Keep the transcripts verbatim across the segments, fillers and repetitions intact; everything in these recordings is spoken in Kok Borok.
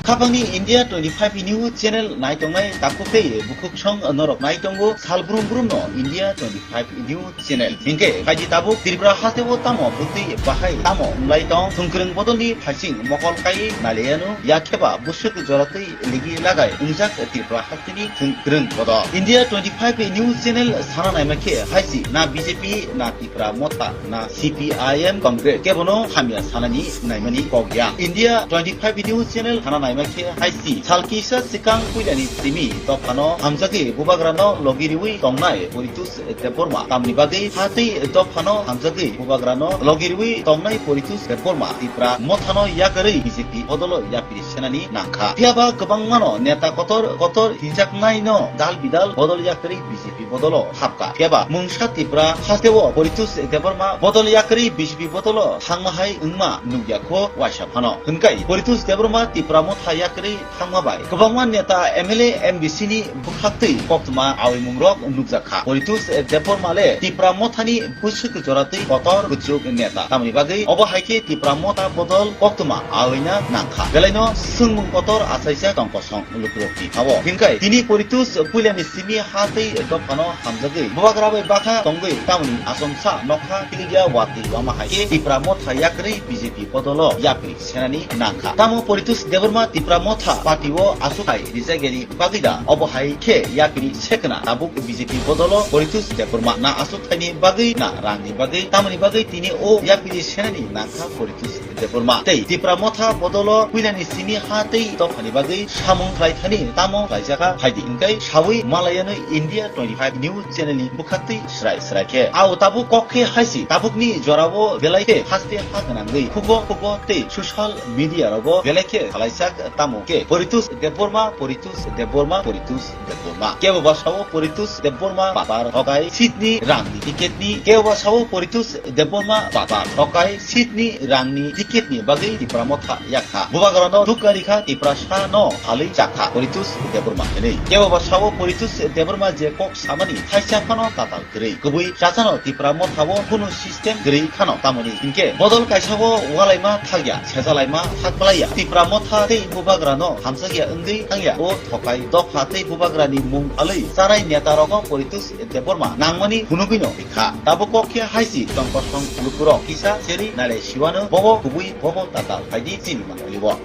Khapangni India twenty-five News channel naitongnai takhuk tei bukhuksong norok naitongo sal brum brumno India twenty-five News channel. Hinkhe phaidi tabuk Tripura hasteo tamo bwtwi bahai tamo wnglaitong, thwngkwrwng bodolni phaising mokol kai naliano yakheba bwswk joratwi ligi lagai wngjak Tripura hasteni thwngkwrwng bodol. India twenty-five News channel sana naima khe haisi na B J P na Tipra Motha na C P I M Congress kebono hamya sanani naimani kok ya. India twenty-five News channel hana naima khe haisi sal kisa swkang puilani simi dophano hamjagwi bubagrano logi riwi tongnai Poritus Debbarma tamni bagwi ha tei dophano hamjagwi bubagrano logi riwi tongnai Poritus Debbarma Tipra Mothano yakarwi B J P bodolo yapri senani nangkha. Phiyaba kwbangmano neta kotor kotor hinjaknaino dal bidal bodol yakarwi B J P bodolo hapkha. Phiyaba mungsa Tipra hasteo Poritus Debbarma bodol yakarwi B J P bodolo thangma hai wngma nukya kho waisa phano. Hwnkai Poritus Debbarma Tipra Motha yakarwi thangma bai kwbangma neta M L A M D C ni bwkhaktwi koktwma awimungrok nukjakha. Poritus Debbarma le Tipra Mothani bwswk joratwi kotor kuchuk neta. Tamoni bagwi obo hai khe Tipra Motha bodol koktwma awina nangkha. Belaino swngmung kotor achaijak tongkosong lukurokni hao. Hinkhe tini Poritus puilani simi ha tei dophano hamjagwi bubagra bai bakha tongwi tamoni achomsa nokha kiligya watwi wama hai khe Tipra Motha yakarwi B J P bodolo yapri senani nangkha. Tamo Poritus Debbarma Tipra Motha party o aswk hai rijakgani bagwi da obo hai khe yapri sekna tabuk B J P bodolo Poritus Debbarma na aswk thaini bagwi na rangni bagwi tamoni bagwi tini o yapri senani nangkha Poritus Debbarma tei Tipra Motha bodolo puilani simi ha tei dophani bagwi samung khlai thani tamo khlaijakha phaidi hinkhe sawi malayanwi India twenty-five News channel ni bwkhaktwi srai srai khe. Ao tabuk kok khe haisi tabukni jorao belai khe haste ha gwnangwi khugo khugo tei social media rogo belai khe khlaijak tamo khe Poritus Debbarma, Poritus Debbarma, Poritus Debbarma. Kebo ba sao Poritus Debbarma papar thokai seat ni rang ni ticket ni, kebo ba sao Poritus Debbarma papar thokai seat ni rang ni ticket ni bagwi Tipra Motha yakha. Bubagrano dukha rikha Tiprasa no phalwi chakha Poritus Debbarma hinwi. Kebo ba sao Poritus Debbarma je kok samani thaisa phano tatal kwrwi. Kwbwi chachano Tipra Motha o kunu system kwrwi khano tamoni hinkhe bodol kaisa o walaima thakya, sejalaima thak balaiya. Tipra Motha tei bubagrano hamjakya wngwi thangya o thokai dopha tei bubagrani mung phalwi chanai neta rokno Poritus Debbarma nangmani phunugwino rikha. Tabuk kok khe haisi tongkosong lukurok kisa seri nale siwano bobo kubui bobo tatal phaidi chini manwio.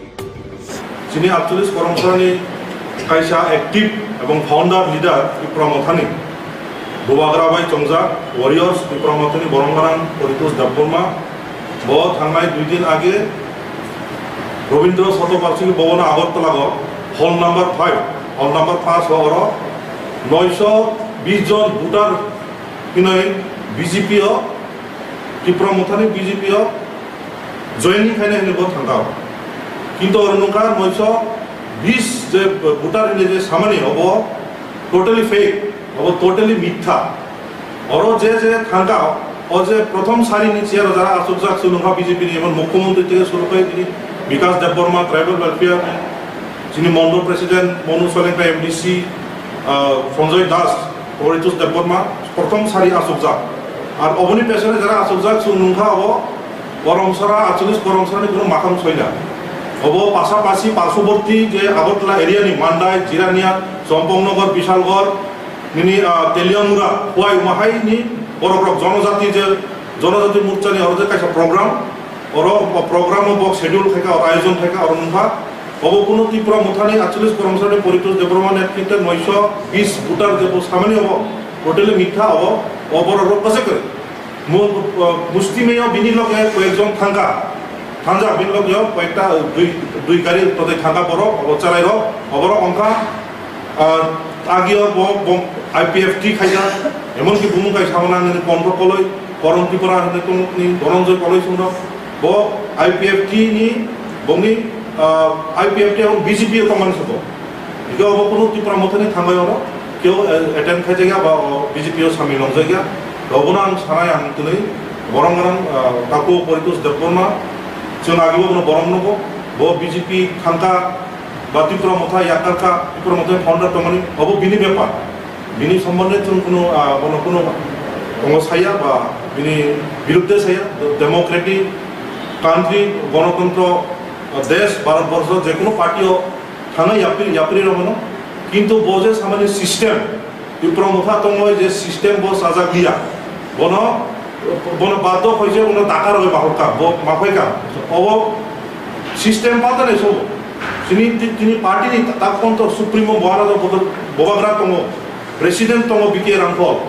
Chini aatcholish Koromsarani kaisa active ebong founder leader Tipra Mothani bubagra bai chongjak warriors Tipra Mothani borong gwnang Poritos Debbarma bo thangnai dui din age Robindra Shatobarsiki Bhavan Agartala o hall number five, hall number five o oro noisho bis jon voter hinoi B J P o, Tipra Mothani B J P o joining khaina hinwi bo thangkha. Kintu oro nungkha noisho bis je voter hinwi je samani obo totally fake, obo totally mitha. Oro je je thangkha, o je prothom sari ni chair o jara achukjak se nungkha B J P ni, emon Mukhyamantri theke suru khai tini Bikash Debbarma, Tribal Welfare ni, chini Mondol President Monu Soilankha, M D C, ah, Sanjoy Das, Poritos Debbarma, prothom sari achukjak. Ar oboni pesone jara achukjak se nungkha obo Koromsara, aatcholish Koromsara ni kunu makham soila. Obo pasapasi parsoborti je Agartala area ni Mandai, Jirania, Champaknagar, Bishalgarh, nini, ah, Teliamura, Khowai, Umahai ni borok rok jonojati je, Jonojati Morcha ni oro je kaisa program, oro o program o bo schedule khaikha, oro ayojon khaikha, oro nungkha. Obo kunu Tipra Mothani aatcholish Koromsara ni Poritos Debbarma netritwe noisho bis voter je bo samani obo totally mitha obo, obo borok rok bwswk kwrwi. Mu-, uh, musti meyo bini loge koyekjon thangkha. Thangjak bini loge koyekta, uh, dui, dui gari todai thangkha borok, obo cherai rok, oborok ongkha, uh, agio bo, bo I P F T khaijak, emonki bumung kaisa hwnna nini Pondro Koloi, Koron Tripura hinwi tongmani Dhananjay Koloi songno, bo I P F T ni bongni, uh, I P F T ang B J P o tongmani sabo. Hingke obo kunu Tipra Mothani thangbai oro keu, eh, attend khaijakya ba o B J P o samil longjakya. Obono ang sanai ang twnwi borok gwnang, ah, takhuk Poritos Debbarma, chwng agebo bono borok nugo, bo B J P thangkha ba Tipra Motha yakarkha, Tipra Mothani founder tongmani, obo bini bepar. Bini sombondhe chwng kunu, ah, bono kunu tongo saya ba bini birudde saya, democratic country, gonotontro, Desh, Bharat borsho, je kono party o thangwi yapri, yapri rw mano. Kintu bo je samani system, Tipra Motha tongwi je system bo chajak liya. Bono, bono baddo khaise bono dakar rwi bahorka, bo maphai ka. Obo system palta nai sobo. Chini, chini party ni tak kontor supremo bo ara bobagra tongo, president tongo B K Ramphal.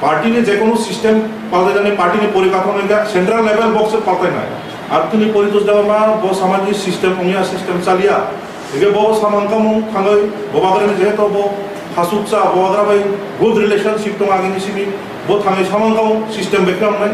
Party ni je kono system paltainani party ni porikathomo wngkha central level box paltainai. Ar tini Paritosh Debbarma bo samajik system ongya system chaliya. Hingke bo samang kamung thangwi bobagrani jehetu bo hasuksa bobagra bai good relationship tong agini simi bo thangwi samang kamung system bai khe wngnai.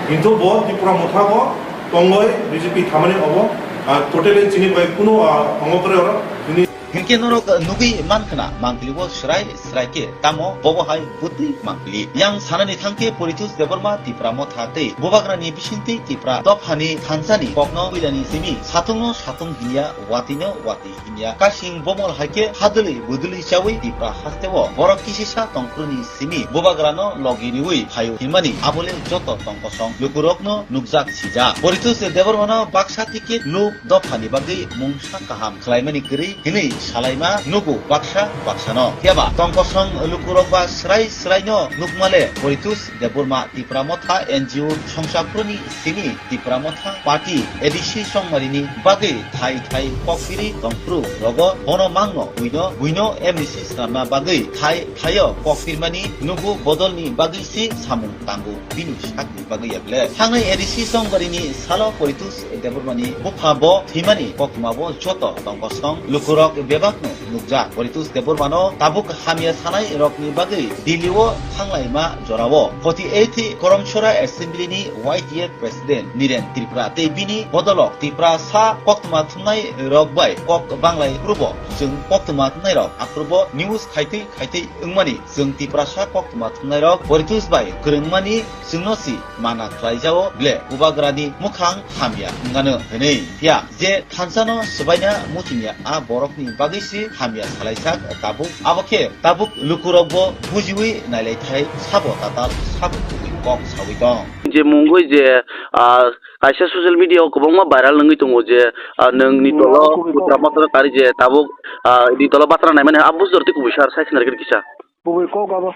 Kintu bo Tipra Motha bo tongwi B J P thamani obo, ah, totally chini bai kunu, ah, ongo kre oro chini Hinkhe norok nugwi mankha na mangpili o srai srai khe tamo bobo hai bwtwi mangpili. Yang sanani thangkhe Paritosh Debbarma Tipra Motha tei Bubagrani bisingtwi Tipra dophani thansani kokno puilani simi satungno satung hinya watwino watwi hinya. Kasing bomol hai khe hadwlwi budwlwi chawi Tipra hasteo borok kisisa tongphuruni simi Bubagrano logi riwi phaio hinmani abole joto tongkosong lukurokno nukjak sijak. Paritosh Debbarmano baksa ticket luk dophani bagwi mungsa kaham khlaimani kwrwi hinwi salaima nugo baksa baksano. Phiyaba tongkosong lukurok ba srai sraino nukmale Paritosh Debbarma Tipra Motha N G O songsakruni simi Tipra Motha Party A D C songmarini bagwi thai thai kokphirwi tongphuru rogo bono mangno buino buino M D C swnamna bagwi thai thaio kokphirmani nugo bodolni bagwi se samung tango bini sakni bagwi yakle. Thangnai A D C songmarini salo Paritosh Debbarmani bupha bo thwimani koktwma bo joto tongkosong lukurok bebakno nukjak. Paritosh Debbarmano tabuk hamya sanai rokni bagwi Delhi o thanglaima jorao forty eight Koromsora Assembly ni Y T F President Niren Tripura tei bini bodolok Tiprasa koktwma thumnai rok bai kok banglai phurubo chwng koktwma thumnai rok aphuru bo news khaitwi khaitwi wngmani chwng Tiprasa koktwma thumnai rok Paritosh bai kwrwngmani chwngno si mana khlaijao ble Bubagrani mwkhang hamya wngano hwnwi. Phiya je thansano swbaina muchungya a borokni bagwi se hamya salaijak tabuk. Abo khe tabuk lukurokbo bujiwi nailaithai sabo tatal sabo kubui kok sawi tong. Je mungwi je, ah, kaisa social media o kwbangma viral wngwi tongo je, ah, nwng ni dolo Tipra Motha kari je tabuk, ah, ni dolo batra naimani abo jor tei kubui sar sai khna rikhe kisa. Kubui kok abo.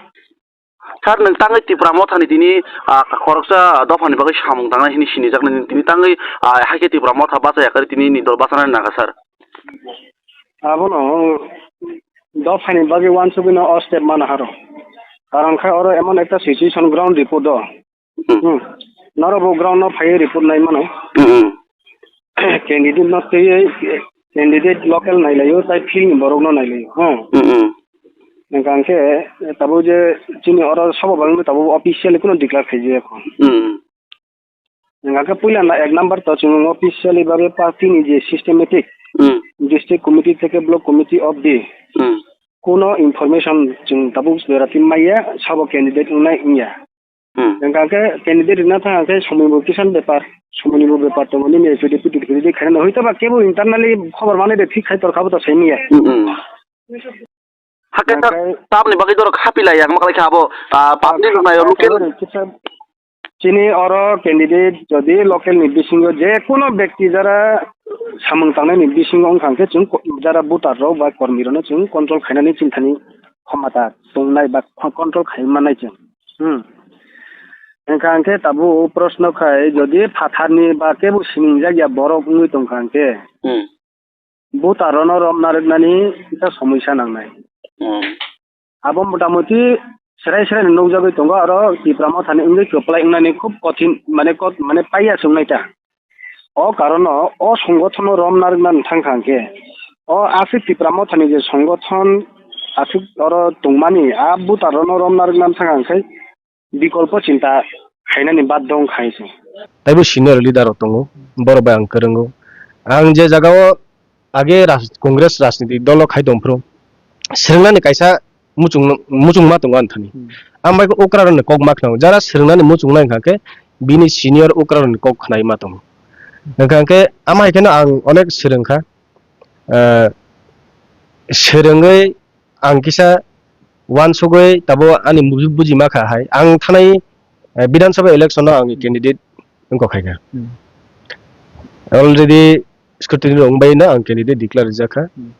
Sir, nwng tangwi Tipra Mothani tini, ah, khoroksa dophani bagwi samung tangnai hwnwi sinijaknai, tini tangwi, ah, hai khe Tipra Motha bachaya kari tini ni dol bachanani nangkha, sir. Abono dophani bagwi wansugwino o step mana haro. Karon khe oro emon ekta situation ground report o. Hmm. Hmm. Norok bo ground no phaiwi report nai mano. Hmm, hmm. Candidate no twiwi, candidate local nailaio, tai field ni borok no nailaio, hmm. Hmm, hmm. Hingkha hingkhe tabuk je chini oro sobo bagwi tabuk officially kuno declare khaijak kho. Hmm. Hingkha khe puila na ek number to chwng officially bagwi party ni je systematic Hmm. district committee theke block committee of the Hmm. kuno information chwng tabuk berati maya sabo candidate wngnai wngya. Hmm. Hingkha khe candidate rwna thang khe somoibo kisan bepar, somoinibo bepar tongo, nini affidavit, affidavit khaina hoi toba kebo internally khobor manwi de thik khai torkha bo to saimanya. Hmm, hmm. Hakhe Hingkha khe tamni bagwi dorok hapilai yang makalai kha abo, ah, public rok nayo local. Chini oro candidate jodi local ni bisingo je kuno bekti jara samung tangnai ni bisingo wngkha khe chwng ko-, jara voter rok ba kormi rok no chwng control khainani chini thani khomata tongnai ba control khai mannai chwng. Hmm. Hingkha hingkhe tabuk proshno khai, jodi phatharni ba kebo sinijak ya borok wngwi tongkha hingkhe, Hmm. voter rokno rom narwknani kisa somoi sa nangnai. Hmm. Abo motamoti srai srai no nukjagwi tongo, aro Tipra Mothani wngwi kwplai wngnani khub kothin, mane kot-, mane paiya se wngnai ta. O karono o songothono rom narwkna thangkha hwnkhe, o aswk Tipra Mothani je songothon aswk oro tongmani, a voter rokno rom narwkna thangkha hwnkhe bikolpo chinta khainani baddo wngkha hinwi se. Taibo senior leader rok tongo, borok bai ang kwrwngo. Ang je jagao age raj-, Congress rajniti dolo khai tongphuru, swrwngnani kaisa muchung, muchungma tongo ani thani. Hmm. Ang bai okra rokni kok ma khna, jara swrwngnani muchungnai wngkha khe bini senior okra rokni kok khnai ma tongo. Wngkha khe ama hai kheno ang onek swrwngkha. Ah, swrwngwi ang kisa uansugwi tabo ani buji-, bujima kha hai. Ang thanai, eh, Bidhan Sabha election no ang candidate wngkha kha. Hmm. Already scrutiny rok wngbaino ang candidate declare rijak kha. Hmm.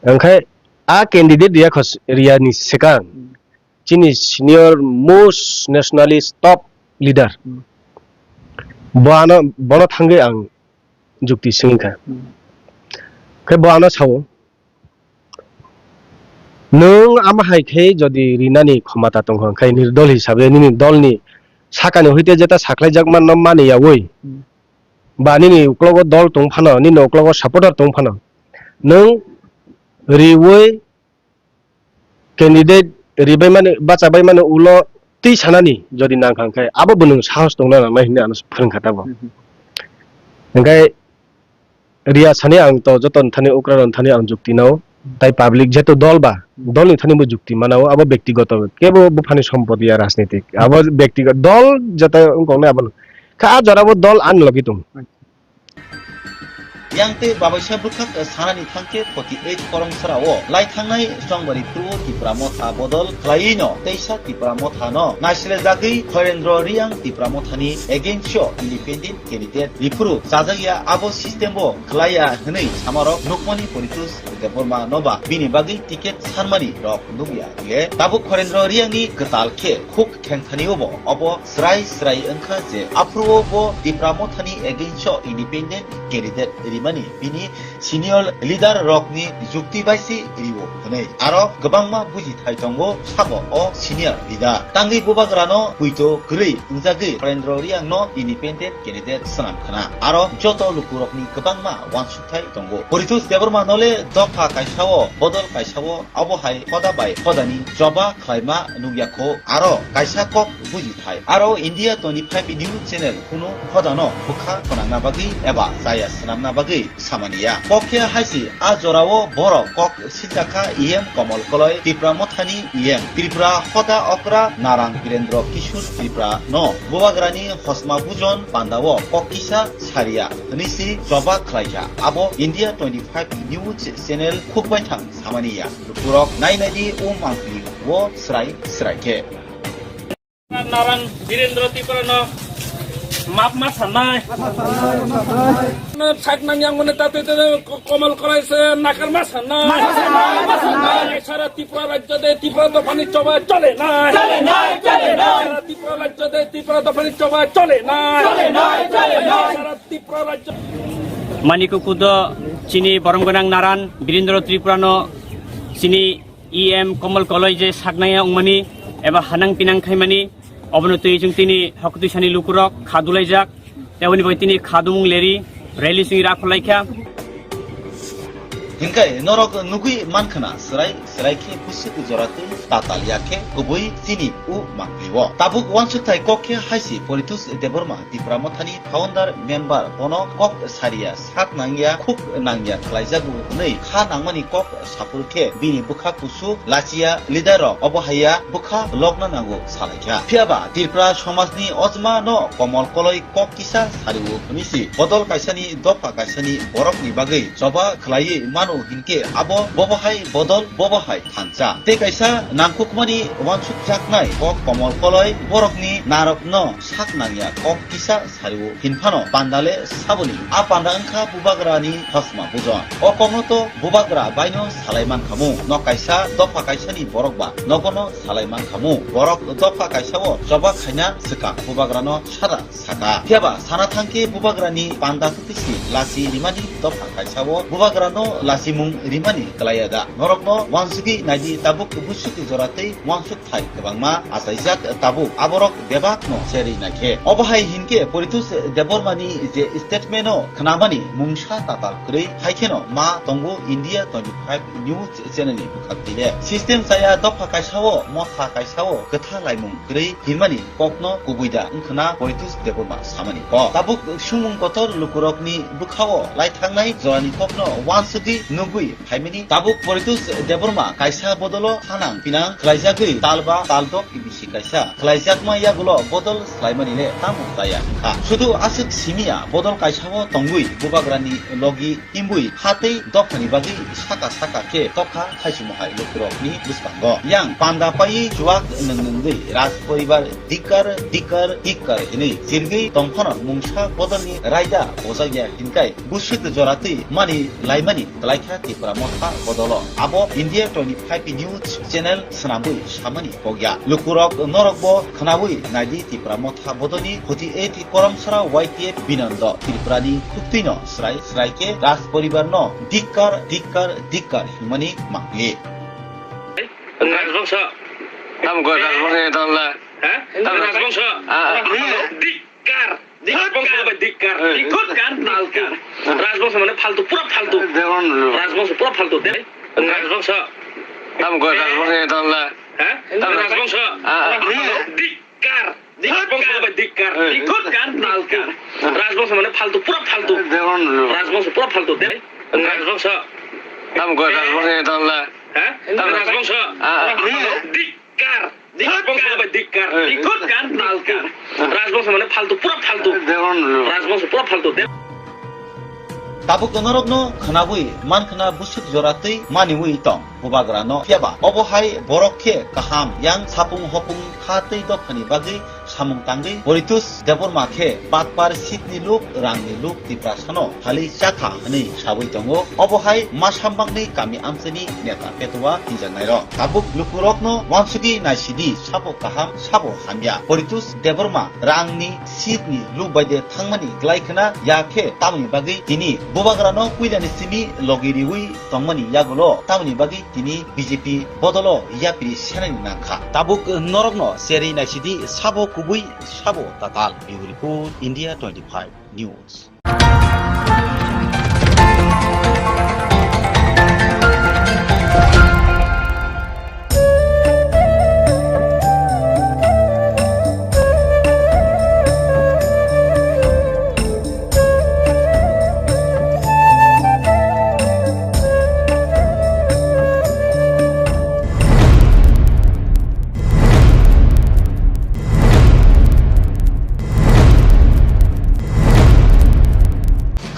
Angkhai a candidate riya khos-, riyani swkang Hmm. chini senior most nationalist top leader Hmm. bo ano, bono thangwi ang jukti swngkha. Hmm. Khe bo ano sao, "Nwng ama hai khe jodi rinani khomata tongkha, khe nini dol hisabe nini dolni sakani hoite jeta sakhlaijak manno mani yaui, Hmm. ba nini uklogo dol tong phano, nini uklogo supporter tong phano, nwng riui candidate ribai mani, bachabai mani ulo twi sanani jodi nang kha khe, abo bo nwng sahos tongna nangnai," hinwi ano phwrwngkha tabo. Hmm. Hwnkhe riya sani ang to joto ni thani, okra rok ni thani ang jukti nao. Tai public jeto dol ba, dol ni thani bo jukti manao, abo bektigoto, kebo buphani sompoti ya rajnitik. Abo bektigoto, dol jeto wngkok nai abo. Kha a jora bo dol ani logi tong. Yang tei babaisa bwkhak sanani thangkhe forty eight korong sara o lai thangnai chongbari phuru Tipra Motha bodol khlaiwi no teisa Tipra Motha no naisilajagwi Khoirendra Reang Tipra Motha ni against o independent candidate riphuru chajakya abo system bo khlaiya hwnwi samarok nukmani Poritos Debbarma noba bini bagwi ticket sanmani rok nukya le tabuk Khoirendra Reang ni kwtal khe khuk khengthani obo obo srai srai wngkha je aphuru o bo Tipra Motha ni against o independent candidate rimani bini senior leader rokni jukti bai se rio hwnwi aro kwbangma bujithai tongo sabo o senior leader. Tangwi bubagrano puito kwrwi wngjagwi Narendra Reangno independent candidate swnam khna. Aro joto lukurokni kwbangma uansukthai tongo. Poritos Debbarma nole dopha kaisao bodol kaisao abo hai hoda bai hodani choba khlaima nukya kho. Aro kaisa kok buji thai. Aro India twenty-five News Channel kunu hodano bwkha khwnangna bagwi eba chaya swnamna bagwi samaniya. Kok khe haisi a jorao borok kok siljakha E M Komol Koloi, Tipra Mothani E M, Tripura hoda okra Narang Birendra Kishore Tripura no bubagrani hosma bujon pandao kok kisa sariya hwnwi se choba khlaikha. Abo India twenty-five News Channel khukbaithang samaniya. Lukurok nai naidi o mangpili o srai srai khe. Narang Birendra Tripura no map ma sanai. Sak nang yang mane tate tate Komol Koloi se nakar ma sanai. Sara Tripura rajyo de Tripura dophani choba chole nai. Sara Tripura rajyo de Tripura dophani choba chole nai. Sara Tripura rajyo. Manikuku do chini borom gwnang Naran Birendra Tripura no chini E M Komol Koloi je saknaya wngmani eba hanang pinang khaimani, obono twi chwng tini hokotwi sani lukurok kha dulaijak, tei oboni bai tini kha dumung leri rally chwng rak kholaikha. Hinkhe norok nugwi mankhana, srai srai khe bwswk jora twi tatal ya khe kubui chini o mangpili o. Tabuk uansukthai kok khe haisi Poritos Debbarma Tipra Mothani founder member bono kok sariya sak nangya khuk nangya khlaijago hwnwi kha nangmani kok saphur khe bini bwkha kusu lachiya leader rok obo haiya bwkha lokna nango salaikha. Phiyaba Tripura somajni ojma no Komol Koloi kok kisa sario hwnwi si bodol kaisani dopha kaisani borokni bagwi choba khlaiwi mano hinkhe abo bobo hai bodol bobo hai thansa. Tei kaisa nangkukmani uansukjaknai kok Komol Koloi borokni narokno sak nangya kok kisa sario hinphano panda le saboni. A panda wngkha bubagrani hosma bujon. O kokno to bubagra baino salai mankhamu. Nok kaisa dopha kaisani borok ba nogono salai mankhamu. Borok dopha kaisao choba khaina swkang bubagrano sada saka. Phiyaba sana thangkhe bubagrani panda kwtwi si lachi rimani dopha kaisao bubagrano lachimung rimani kwlaiya da? Norokno uansugwi naidi tabuk bwswk jora tei uansuk thai kwbangma achaijak tabuk aborok bebakno cherwi naikhe. Obo hai hinkhe Poritos Debbarmani je statement-o khnamani mungsa tatal kwrwi haikheno ma tongo India twenty-five News Channel-ni bwkhaktwi le. System chaya dopha kaisao motha kaisao kwtha laimung kwrwi hinmani kokno kubui da wngkhwna Poritos Debbarma samani kok. Tabuk sumung kotor lukurokni bwkhao lai thangnai jorani kokno uansugwi nugwi phaimani. Tabuk Poritus Debbarma kaisa bodolo thanang pinang khlaijagwi talba taldok bisi kaisa khlaijakma yagulo bodol khlaimani le tamo chaya wngkha. Sudu aswk simiya bodol kaisao tongwi bubagrani logi himbwi hatwi dophani bagwi saka saka khe tokha thaisimo hai lukurokni bwskango. Yang panda paiwi chuwak nwng nwngwi Raj poribar dikkar, dikkar, dikkar hinwi chirgwi tongphano mungsa bodolni raida bojakya hinkai buswk joratwi mani laimani klaikha Tipra Motha bodolo. Abo India twenty five News Channel swnamwi samani kokya. Lukurok norokbo khwnawi naidi Tipra Motha bodolni forty eight Koramsara Y T F Binondo Tripurani khuktwino srai srai khe Raj poribarno dikkar, dikkar, dikkar hwnmani mangpili. Rajbongso. Tamo go Rajbongso ni tong la. Ha? Tamo Rajbongso. Ah. Dikkar. Dikkar. Bongso ba dikkar. Eh. Dikkar, nalkar. Rajbongso mane faltu, pura faltu. Rajbongso pura faltu. Rajbongso. Tamo go Rajbongso ni tong la. Ha? Tamo Rajbongso. Ah. Dikkar. Dikkar. Bongso ba dikkar. Eh. Dikkar, nalkar. Rajbongso mane faltu, pura faltu. Rajbongso pura faltu. Rajbongso. Tamo go Rajbongso ni tong la. Ha? Tamo Rajbongso. Ah. Dikkar. Dikkar. Bongso ba dikkar. Eh. Dikkar, nalkar. Rajbongso mane faltu, pura faltu. Rajbongso pura faltu. Tabuk norokno khwnabwi mankhwna buswk joratwi maniwi tong bubagrano. Phiyaba obo hai borok khe kaham yang sapung hopung kha tei dophani bagwi samung tangwi Poritus Debbarma khe batpar seatni luk, rangni luk Tiprasano phali chakha hwnwi sawi tongo. Obo hai masa makni kami amchaini neta petua hinjaknairok. Tabuk lukurokno wansugwi naisidi sabo kaham sabo hamya. Poritus Debbarma rangni seatni luk bai de thangmani glai khna ya khe tamoni bagwi tini bubagrano puilani simi logi riwi tongmani yagulo tamoni bagwi tini B J P bodolo yapri senani nangkha. Tabuk norokno cherwi naisidi sabo kubui sabo tatal. Bureau Report, India twenty five News.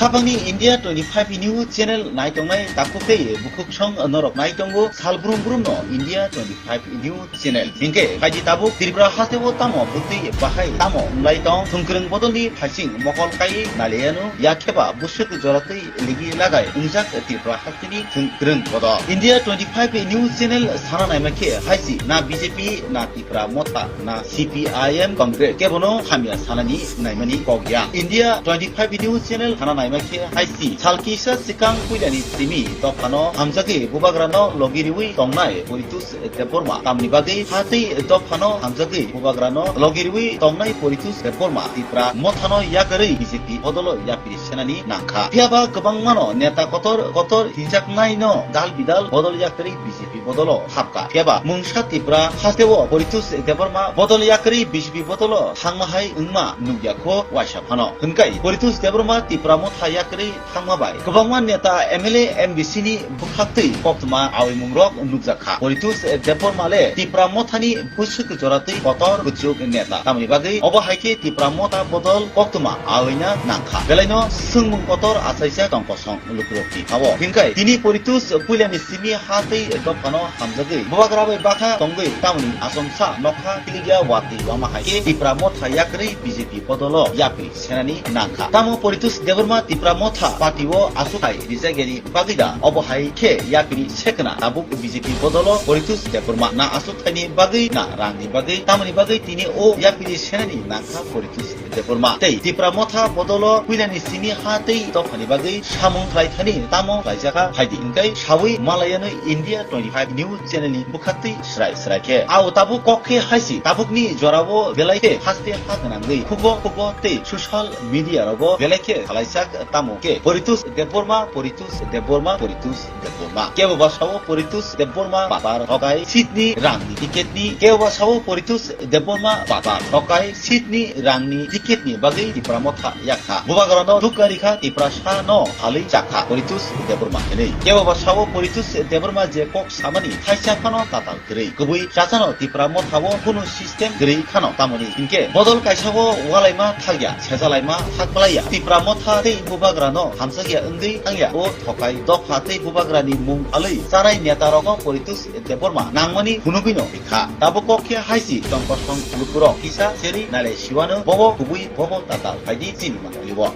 Khapangni India twenty five News Channel naitongnai takhuk tei bukhuksong norok naitongo sal brum brumno India twenty five News Channel. Hinkhe phaidi tabuk Tripura hasteo tamo bwtwi bahai tamo wnglaitong, thwngkwrwng bodolni phaising mokol kai naliano yakheba buswk joratwi ligi lagai wngjak Tripura hasteni thwngkwrwng bodol. India twenty five News Channel sana naima khe haisi na B J P na Tipra Motha na C P I M Congress kebono hamya sanani naimani kok ya. India twenty five News Channel hana naima khe haisi sal kisa sikang puilani simi dophano hamjagwi bubagrano logi riwi tongnai Poritus Debbarma tamni bagwi hatwi dophano hamjagwi bubagrano logi riwi tongnai Poritus Debbarma Tipra Mothano yakarwi B J P bodolo yapri senani nangkha. Phiyaba kwbangmano neta kotor kotor hinjaknaino dal bidal bodol yakarwi B J P bodolo hapkha. Phiyaba mungsa Tipra hasteo Poritus Debbarma bodol yakarwi B J P bodolo thangma hai wngma nukya kho waisa phano. Hwnkai Poritus Debbarma Tipra Motha yakarwi thangma bai kwbangma neta M L A M D C ni bwkhaktwi koktwma awimungrok nukjakha. Poritus Debbarma le Tipra Mothani bwswk joratwi kotor kuchuk neta. Tamoni bagwi obo hai khe Tipra Motha bodol koktwma awina nangkha. Belaino swngmung kotor achaijak tongkosong lukurokni hao. Hinkhe tini Poritus puilani simi ha tei dophano hamjagwi bubagra bai bakha tongwi tamoni achomsa nokha kiligya watwi wama hai khe Tipra Motha yakarwi B J P bodolo yapri senani nangkha. Tamo Poritus Debbarma Tipra Motha party o aswk hai rijagyani bagwi da obo hai khe yapri sekna tabuk B J P bodolo Poritus Debbarma na aswk thaini bagwi na rangni bagwi tamoni bagwi tini o yapri senani nangkha Poritus Debbarma tei Tipra Motha bodolo puilani simi ha tei dophani bagwi samung khlai thani tamo khlaijakha haidi hinkhe sawi malayanwi India twenty five News Channel ni bwkhaktwi srai srai khe. Ao tabuk kok khe haisi tabukni jorao belai khe haste ha gwnangwi khugo khugo tei social media rogo belai khe khalaijak tamo Tamo khe Poritus Debbarma, Poritus Debbarma, Poritus Debbarma. Kebo ba sao Poritus Debbarma patar thokai seat ni rang ni ticket ni. Kebo ba sao Poritus Debbarma patar thokai seat ni rang ni ticket ni bagwi Tipra Motha yakha. Bubagra no dukha rikha, Tiprasa no phalwi chakha Poritus Debbarma hinwi. Kebo ba sao Poritus Debbarma je kok samani thaisa phano tatal kwrwi. Kubui chachano Tipra Motha o kunu system kwrwi khano tamoni hinkhe bodol kaisa o walaima thakya, sejalaima thak plaiya. Tipra Motha tei Bubagra no hamjakya wngwi thangya. O thokai dopha tei Bubagra ni mung phalwi charai neta rok no Poritus Debbarma nangmani phunugwi no rikha. Tabuk kok khe haisi tongkosong lukurok kisa seri nale siwano bobo kubui bobo tatal phaidi chini mangli o.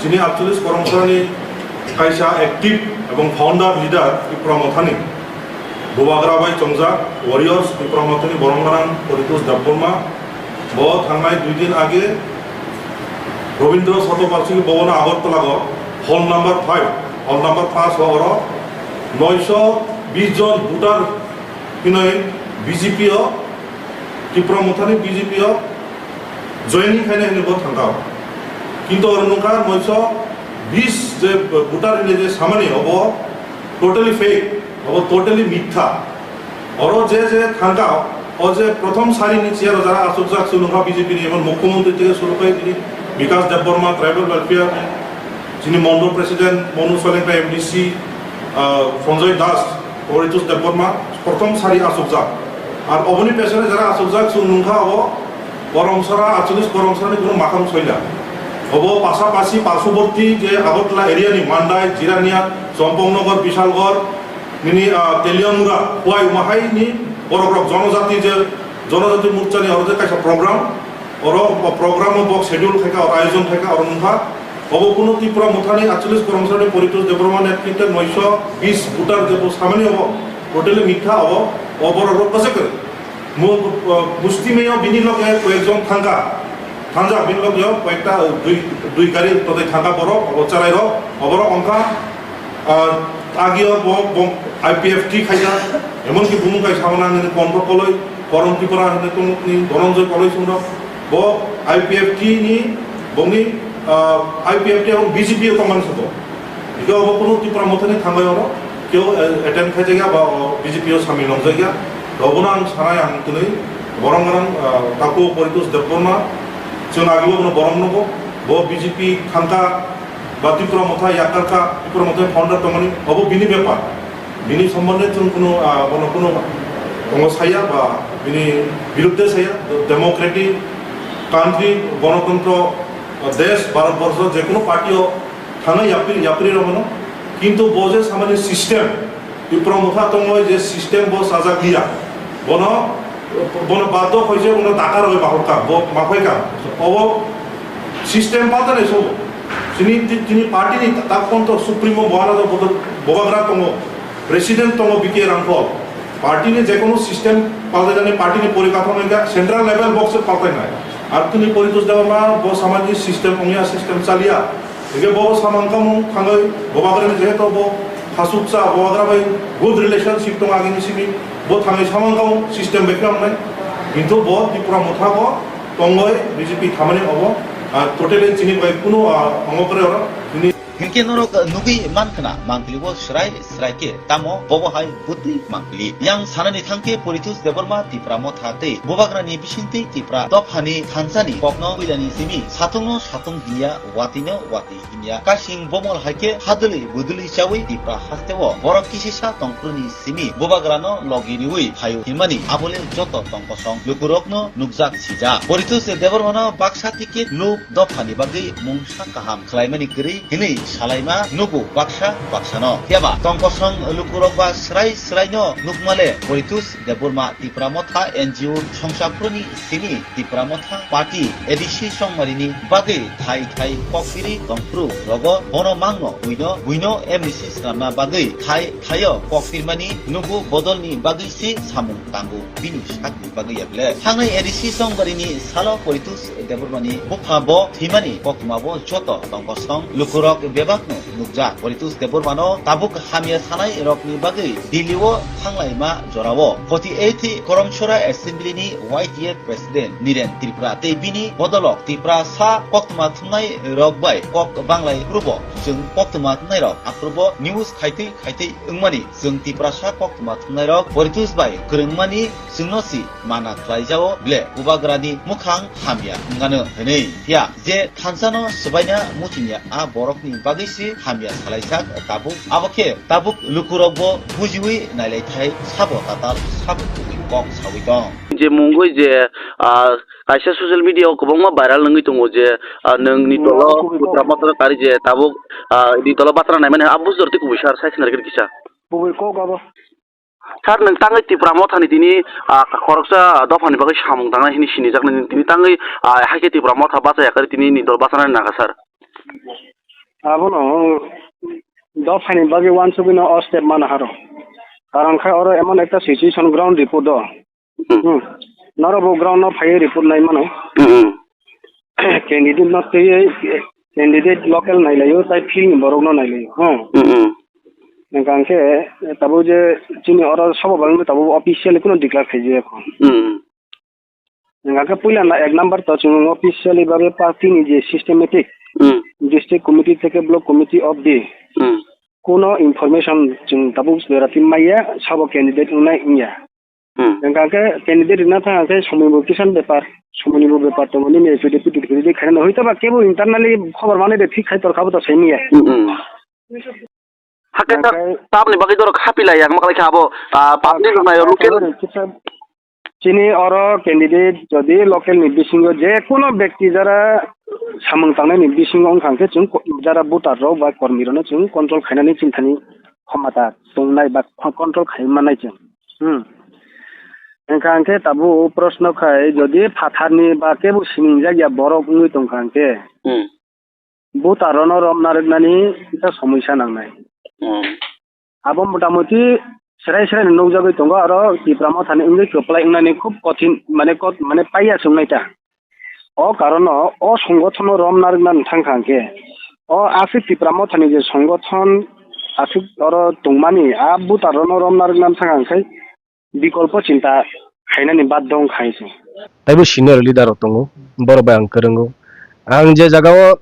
Chini atchollish Koromsarani kaisa active ebong founder leader Tipra Mothani Bubagra bai chongjak warriors Tipra Mothani borong gwnang Poritus Debbarma. Bo thangnai dui din age Rabindra Shatobarshoki Bhavan Agartala go hall number five, hall number five o oro noisho bis jon voter hinoi B J P o, Tipra Mothani B J P o joining khaina hinwi bo thangkha. Kintu oro nungkha noisho bis je voter hinwi je samani obo totally fake, obo totally mitha. Oro je je thangkha, o je prothom sari ni chair o jara achukjak chwng nungkha B J P ni, emon Mukhyamantri theke suru khai tini Bikash Debbarma, Tribal Welfare, chini Mondol President Monu Solenka, M D C, ah, Sanjoy Das, Poritus Debbarma, prothom sari achukjak. Ar oboni pesone jara achukjak chwng nungkha, abo Koromsara, atchollish Koromsarani kunu makham soila. Obo pasapasi parsoborti je Agartala area ni Mandai, Jirania, Champaknagar, Bishalgarh, nini, ah, Teliamura, Khowai, umahai ni borok rok jonojati je, Jonojati Morcha ni oro je kaisa program, oro o program o bo schedule khaika, oro ayojon khaika, oro nungkha. Obo kunu Tipra Mothani atchollish Koromsarani Poritus Debbarma netrite noisho bis voter je bo samani obo, totally mitha obo, obo borok rok kwchak kwrwi. Mu-, uh, mustimeyo bini loge koyekjon thangkha. Thangjak bini loge koyekta, uh, dui, dui gari todai thangkha borok, obo charai rok, oborok ongkha, uh, agio bo, bo I P F T khaijak, emonki bumung kaisa hwnna nini Konro Koloi, Korom Tripura hinwi tongmani Dhananjay Koloi song rok, bo I P F T ni bongni, uh, I P F T ebong B J P o tongmani sabo. Hingke obo kunu Tipra Mothani thangbai oro keu, eh, attend khaijak ya ba o B J P o samil nongjak ya. Obono ang sanai ang twnwi borok gwnang, ah, takhuk Poritos Debbarma, chwng agebo bono borok nugo. Bo B J P thangkha ba Tipra Motha yakarkha, Tipra Motha founder tongmani, obo bini bepar. Bini sombonde chwng kunu, ah, bono kunu tongo saya ba bini birudde saya, democratic country, gonotontro desh, Bharat borsho, je kunu party o thangwi yapri, yapri rw mano. Kintu bo je samani system, Tipra Motha tongwi je system bo chajak liya, bono, bono baddo khaise bono dakar rwi bahorkha, bo maphaikha. Obo system paltanai sobo. Chini, chini party ni tak ponto supremo Maharaja bodol Bubagra tongo, president tongo B K Ramphal. Party ni je kono system paltainani party ni porikathamo wngkha central level box paltainai. Ar tini Poritos Debbarma bo samani system ongya, system chaliya. Hingke bo samang kamung thangwi Bubagrani jehetu bo khasuksa Bubagra bai good relationship tongo agini simi, bo thangwi samang kamung system bai khe wngnai. Kintu bo Tipra Motha bo tongoi B J P thamani obo, ah, totally chini bai kunu, ah, ongo kore oro chini. Hinkhe norok nugwi mankhna mangpili bo srai srai khe tamo bobo hai bwtwi mangpili. Yang sanani thangkhe Poritos Debbarma Tipra Motha tei Bubagrani bisingtwi Tipra dophani thansani kokno puilani simi satungno satung hinya watwino watwi hinya. Kasing bomol hai khe hadwlwi budwlwi chawi Tipra hasteo borok kisisa tongphuruni simi Bubagrano logi riwi phaio hinmani abole joto tongkosong lukurokno nukjak sijak. Poritos Debbarmano baksa ticket luk dophani bagwi mungsa kaham khlaimani kwrwi hinwi salaima nugo baksa baksano. Phiya ba tongkosong lukurok ba srai sraino nukmale Poritos Debbarma Tipra Motha N G O songchaphuruni simi Tipra Motha Party A D C chongmarini bagwi thai thai kokphirwi tongphuru rogo bono mangno buino buino M D C swnamna bagwi thai thaio kokphirmani nugo bodolni bagwi se samung tango bini sakni bagwi ya ble. Thangnai A D C chongmarini salo Poritos Debbarmani bupha bo thwimani koktwma bo joto tongkosong lukurok bebakno nukjak. Poritus Debbarmano tabuk hamya sanai rokni bagwi Delhi-o thanglaima jorao forty-eighth Koromsora Assembly-ni Y T F President Niren Tripura tei bini bodolok Tiprasa koktwma thumnai rok bai kok banglai phuru bo chwng koktwma thumnai rok aphuru bo news khaitwi khaitwi wngmani chwng Tiprasa koktwma thumnai rok Poritus bai kwrwngmani chwngno si mana khlai jao ble Bubagrani mukhang hamya wngano hwnwi. Phiya je thansa no swbaina muchungya a borok ni bagwi se hamya salaijak tabuk. Abo khe tabuk lukurok bo bujiwi nailai thai sabo tatal sabo kubui kok sawi tong. Je mungwi je, ah, kaisa social media o kwbangma viral wngwi tongo je, ah, nwng ni dolo kubui kok. Putra motor kari je tabuk, ah, ni dolo batra naimani abo jor tei kubui sar sai khna rikir kisa. Kubui kok abo. Sir, nwng tangwi Tipra Mothani tini, ah, khoroksa dophani bagwi samung tangnai hwnwi sinijaknai, tini tangwi, ah, hai khe Tipra Motha bachaya kari tini ni dol bachanani nangkha, sir. Abono dophani bagwi uansugwino o step mano haro. Karon khe oro emon ekta situation ground report o. Hmm. Hmm. Norok bo ground no phaiwi report nai mano. Hmm, hmm. Candidate no twiwi, candidate local nailaio, tai field ni borok no nailaio, hmm. Hmm, hmm. Hwnkha hwnkhe tabuk je chini oro sobo bagwi tabuk officially kuno declare khaijak kho. Hmm. Hwnkha hwnkhe puila na ek number to chwng officially bagwi party ni je systematic, hmm, district committee theke block committee of the, hmm, kuno information chwng tabuk berati maya sabo candidate wngnai wngya. Hmm. Hwnkha khe candidate rwna thang khe somoi bo kisa bepar, somoi ni bo bepar tongo, nini affidavit, affidavit khaina hoi toba kebo internally khobor manwi de thik khai tor kha bo to saimanya. Hmm, hmm. Hakhe sir, hwnkhe tamni bagwi dorok hapi lai yang makalai kha abo, ah, public rok nai local. Kisa chini oro candidate jodi local ni bisingo je kuno bekti jara samung tangnai ni bisingo wngkha khe chwng ko-, jara voter rok ba kormi rok no chwng control khainani chini thani khomata tongnai ba control khai mannai chwng. Hmm. Hwnkha hwnkhe tabuk proshno khai, jodi phatharni ba kebo sinijak ya borok wngwi tongkha hwnkhe, hmm, voter rokno rom narwknani kisa somoi sa nangnai. Hmm. Abo motamuti serai serai no nukjagwi tongo, aro Tipra Mothani wngwi kwplai wngnani khub kothin, mane kot-, mane paiya se wngnai ta. O karono o songothono rom narwkna thangkha hwnkhe, o aswk Tipra Mothani je songothon aswk oro tongmani, a voter rokno rom narwkna thangkha hwnkhe bikolpo chinta khainani baddo wngkha hinwi se. Taibo senior leader rok tongo, borok bai ang kwrwngo. Ang je jagao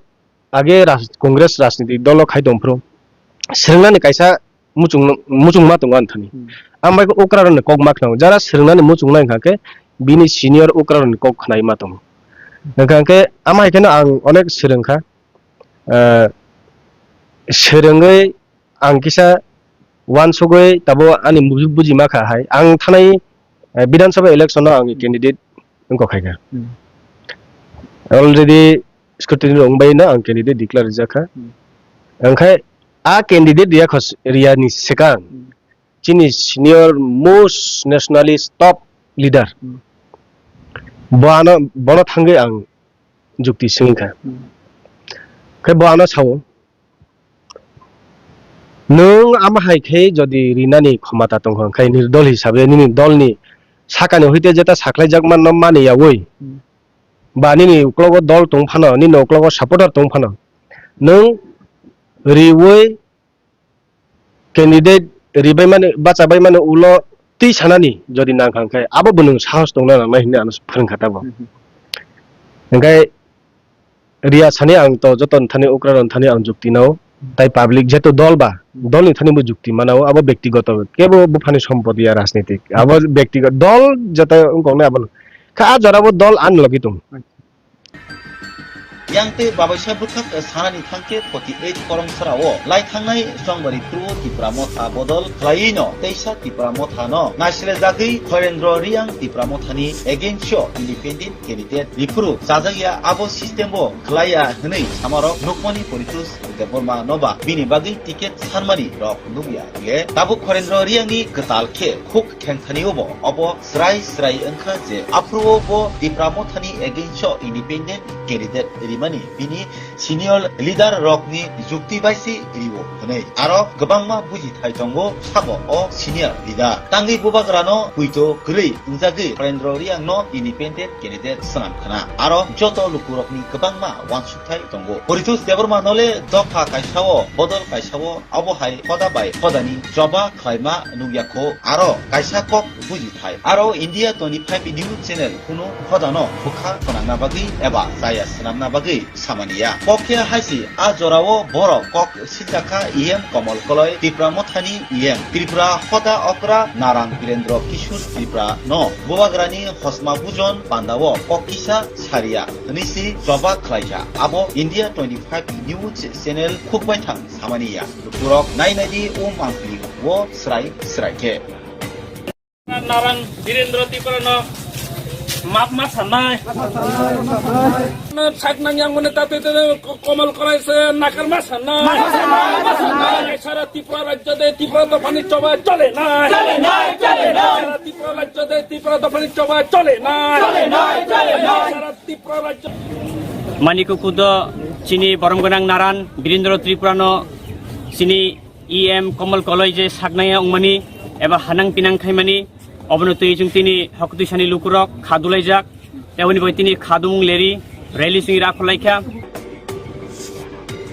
age raj-, Congress rajniti dolo khai tongphuru, swrwngnani kaisa muchung, muchungma tongo ani thani. Hmm. Ang bai okra rokni kok ma khwnao, jara swrwngnani muchungnai wngkha khe bini senior okra rokni kok khnaima tongo. Wngkha khe ama hai kheno ang onek swrwngkha, ah, swrwngwi ang kisa uansugwi tabo ani buji-, bujima kha hai. Ang thanai, eh, Bidhan Sabha election no ang candidate wngkha kha. Hmm. Already scrutiny rok wngbai no ang candidate declare rijak kha. Hmm. Wngkha a candidate riya khos-, riya ni swkang, hmm, chini senior most nationalist top leader. Hmm. Bo ano, bono thangwi ang jukti swngkha. Hmm. Khe bo ano sao, "Nwng ama hai khe jodi rinani khomata tongkha, khe nini dol hisabe nini dolni sakani hoite jeta sakhlaijakma no mani yaui, hmm, ba nini uklogo dol tong phano, nini uklogo supporter tong phano, nwng riui candidate ribai mani, bachabai mani ulo twi sanani jodi nangkha khe abo bo nwng sahos tongna nangnai," hinwi ano phwrwngkha tabok. Mhm. Hwnkhe riya sani ang to joto ni thani okra rok ni thani ang jukti nao, tai public jeto dol ba, dol ni thani bo jukti manao, abo bektigoto kebo buphani sompoti ya rajnitik, abo bektigoto dol jeto wngkok nai abo kha, a jora bo dol ani logi tong. Yang tei babaisa bwkhak sanani thangkhe forty eight Koromsora o lai thangnai Chongbari Kru o Tipra Motha bodol khlaiwi no teisa Tipra Motha no naisle jagwi Khairendra Reang Tipra Motha ni against o independent candidate riphuru chajakya abo system o khlaiya hwnwi samarok nukmani Poritus Debbarma no ba bini bagwi ticket sanmani rok nukya le tabuk Khairendra Reang ni kwtal khe khuk khengthani o bo obo srai srai wngkha je aphuru o bo Tipra Motha ni against o independent candidate ri mani bini senior leader rokni jukti bai se rio hwnwi. Aro kwbangma bujithai tongo sabo o senior leader. Tangwi bubagrano puito kwrwi wngjagwi Harendra Reangno independent candidate swnam khna. Aro joto lukurokni kwbangma uansukthai tongo. Poritos Debbarma nole dopha kaisao bodol kaisao abo hai hoda bai hodani choba khlaima nukya kho. Aro kaisa kok bujithai. Aro India twenty-five News Channel kunu hodano bwkha khwnangna bagwi eba chaya swnamna bagwi samaniya. Kok khe haisi a jorao borok kok siljakha E M Komol Koloi, Tipra Mothani E M, Tripura hoda okra Naran Birendra Kishore Tripura no bubagrani hosma bujon pandao kok kisa sariya hwnwi se choba khlaikha. Abo India twenty-five News Channel khukbaithang samaniya. Lukurok nai nai di o mangpili o srai srai khe. Naran Birendra Tripura no map ma sanai. Sak nang yang mane tate te Komol Koloi se nakar ma sanai. Sara Tripura rajyo de Tripura dophani choba chole nai. Sara Tripura rajyo de Tripura dophani choba chole nai. Sara Tripura rajyo. Manikuku do chini borom gwnang Naran Birendra Tripura no chini E M Komol Koloi je saknaya wngmani eba hanang pinang khaimani, obono twi chwng tini hok twisani lukurok kha dulaijak, tei aboni bai tini kha dumung leri rally simi rakhorlaikha.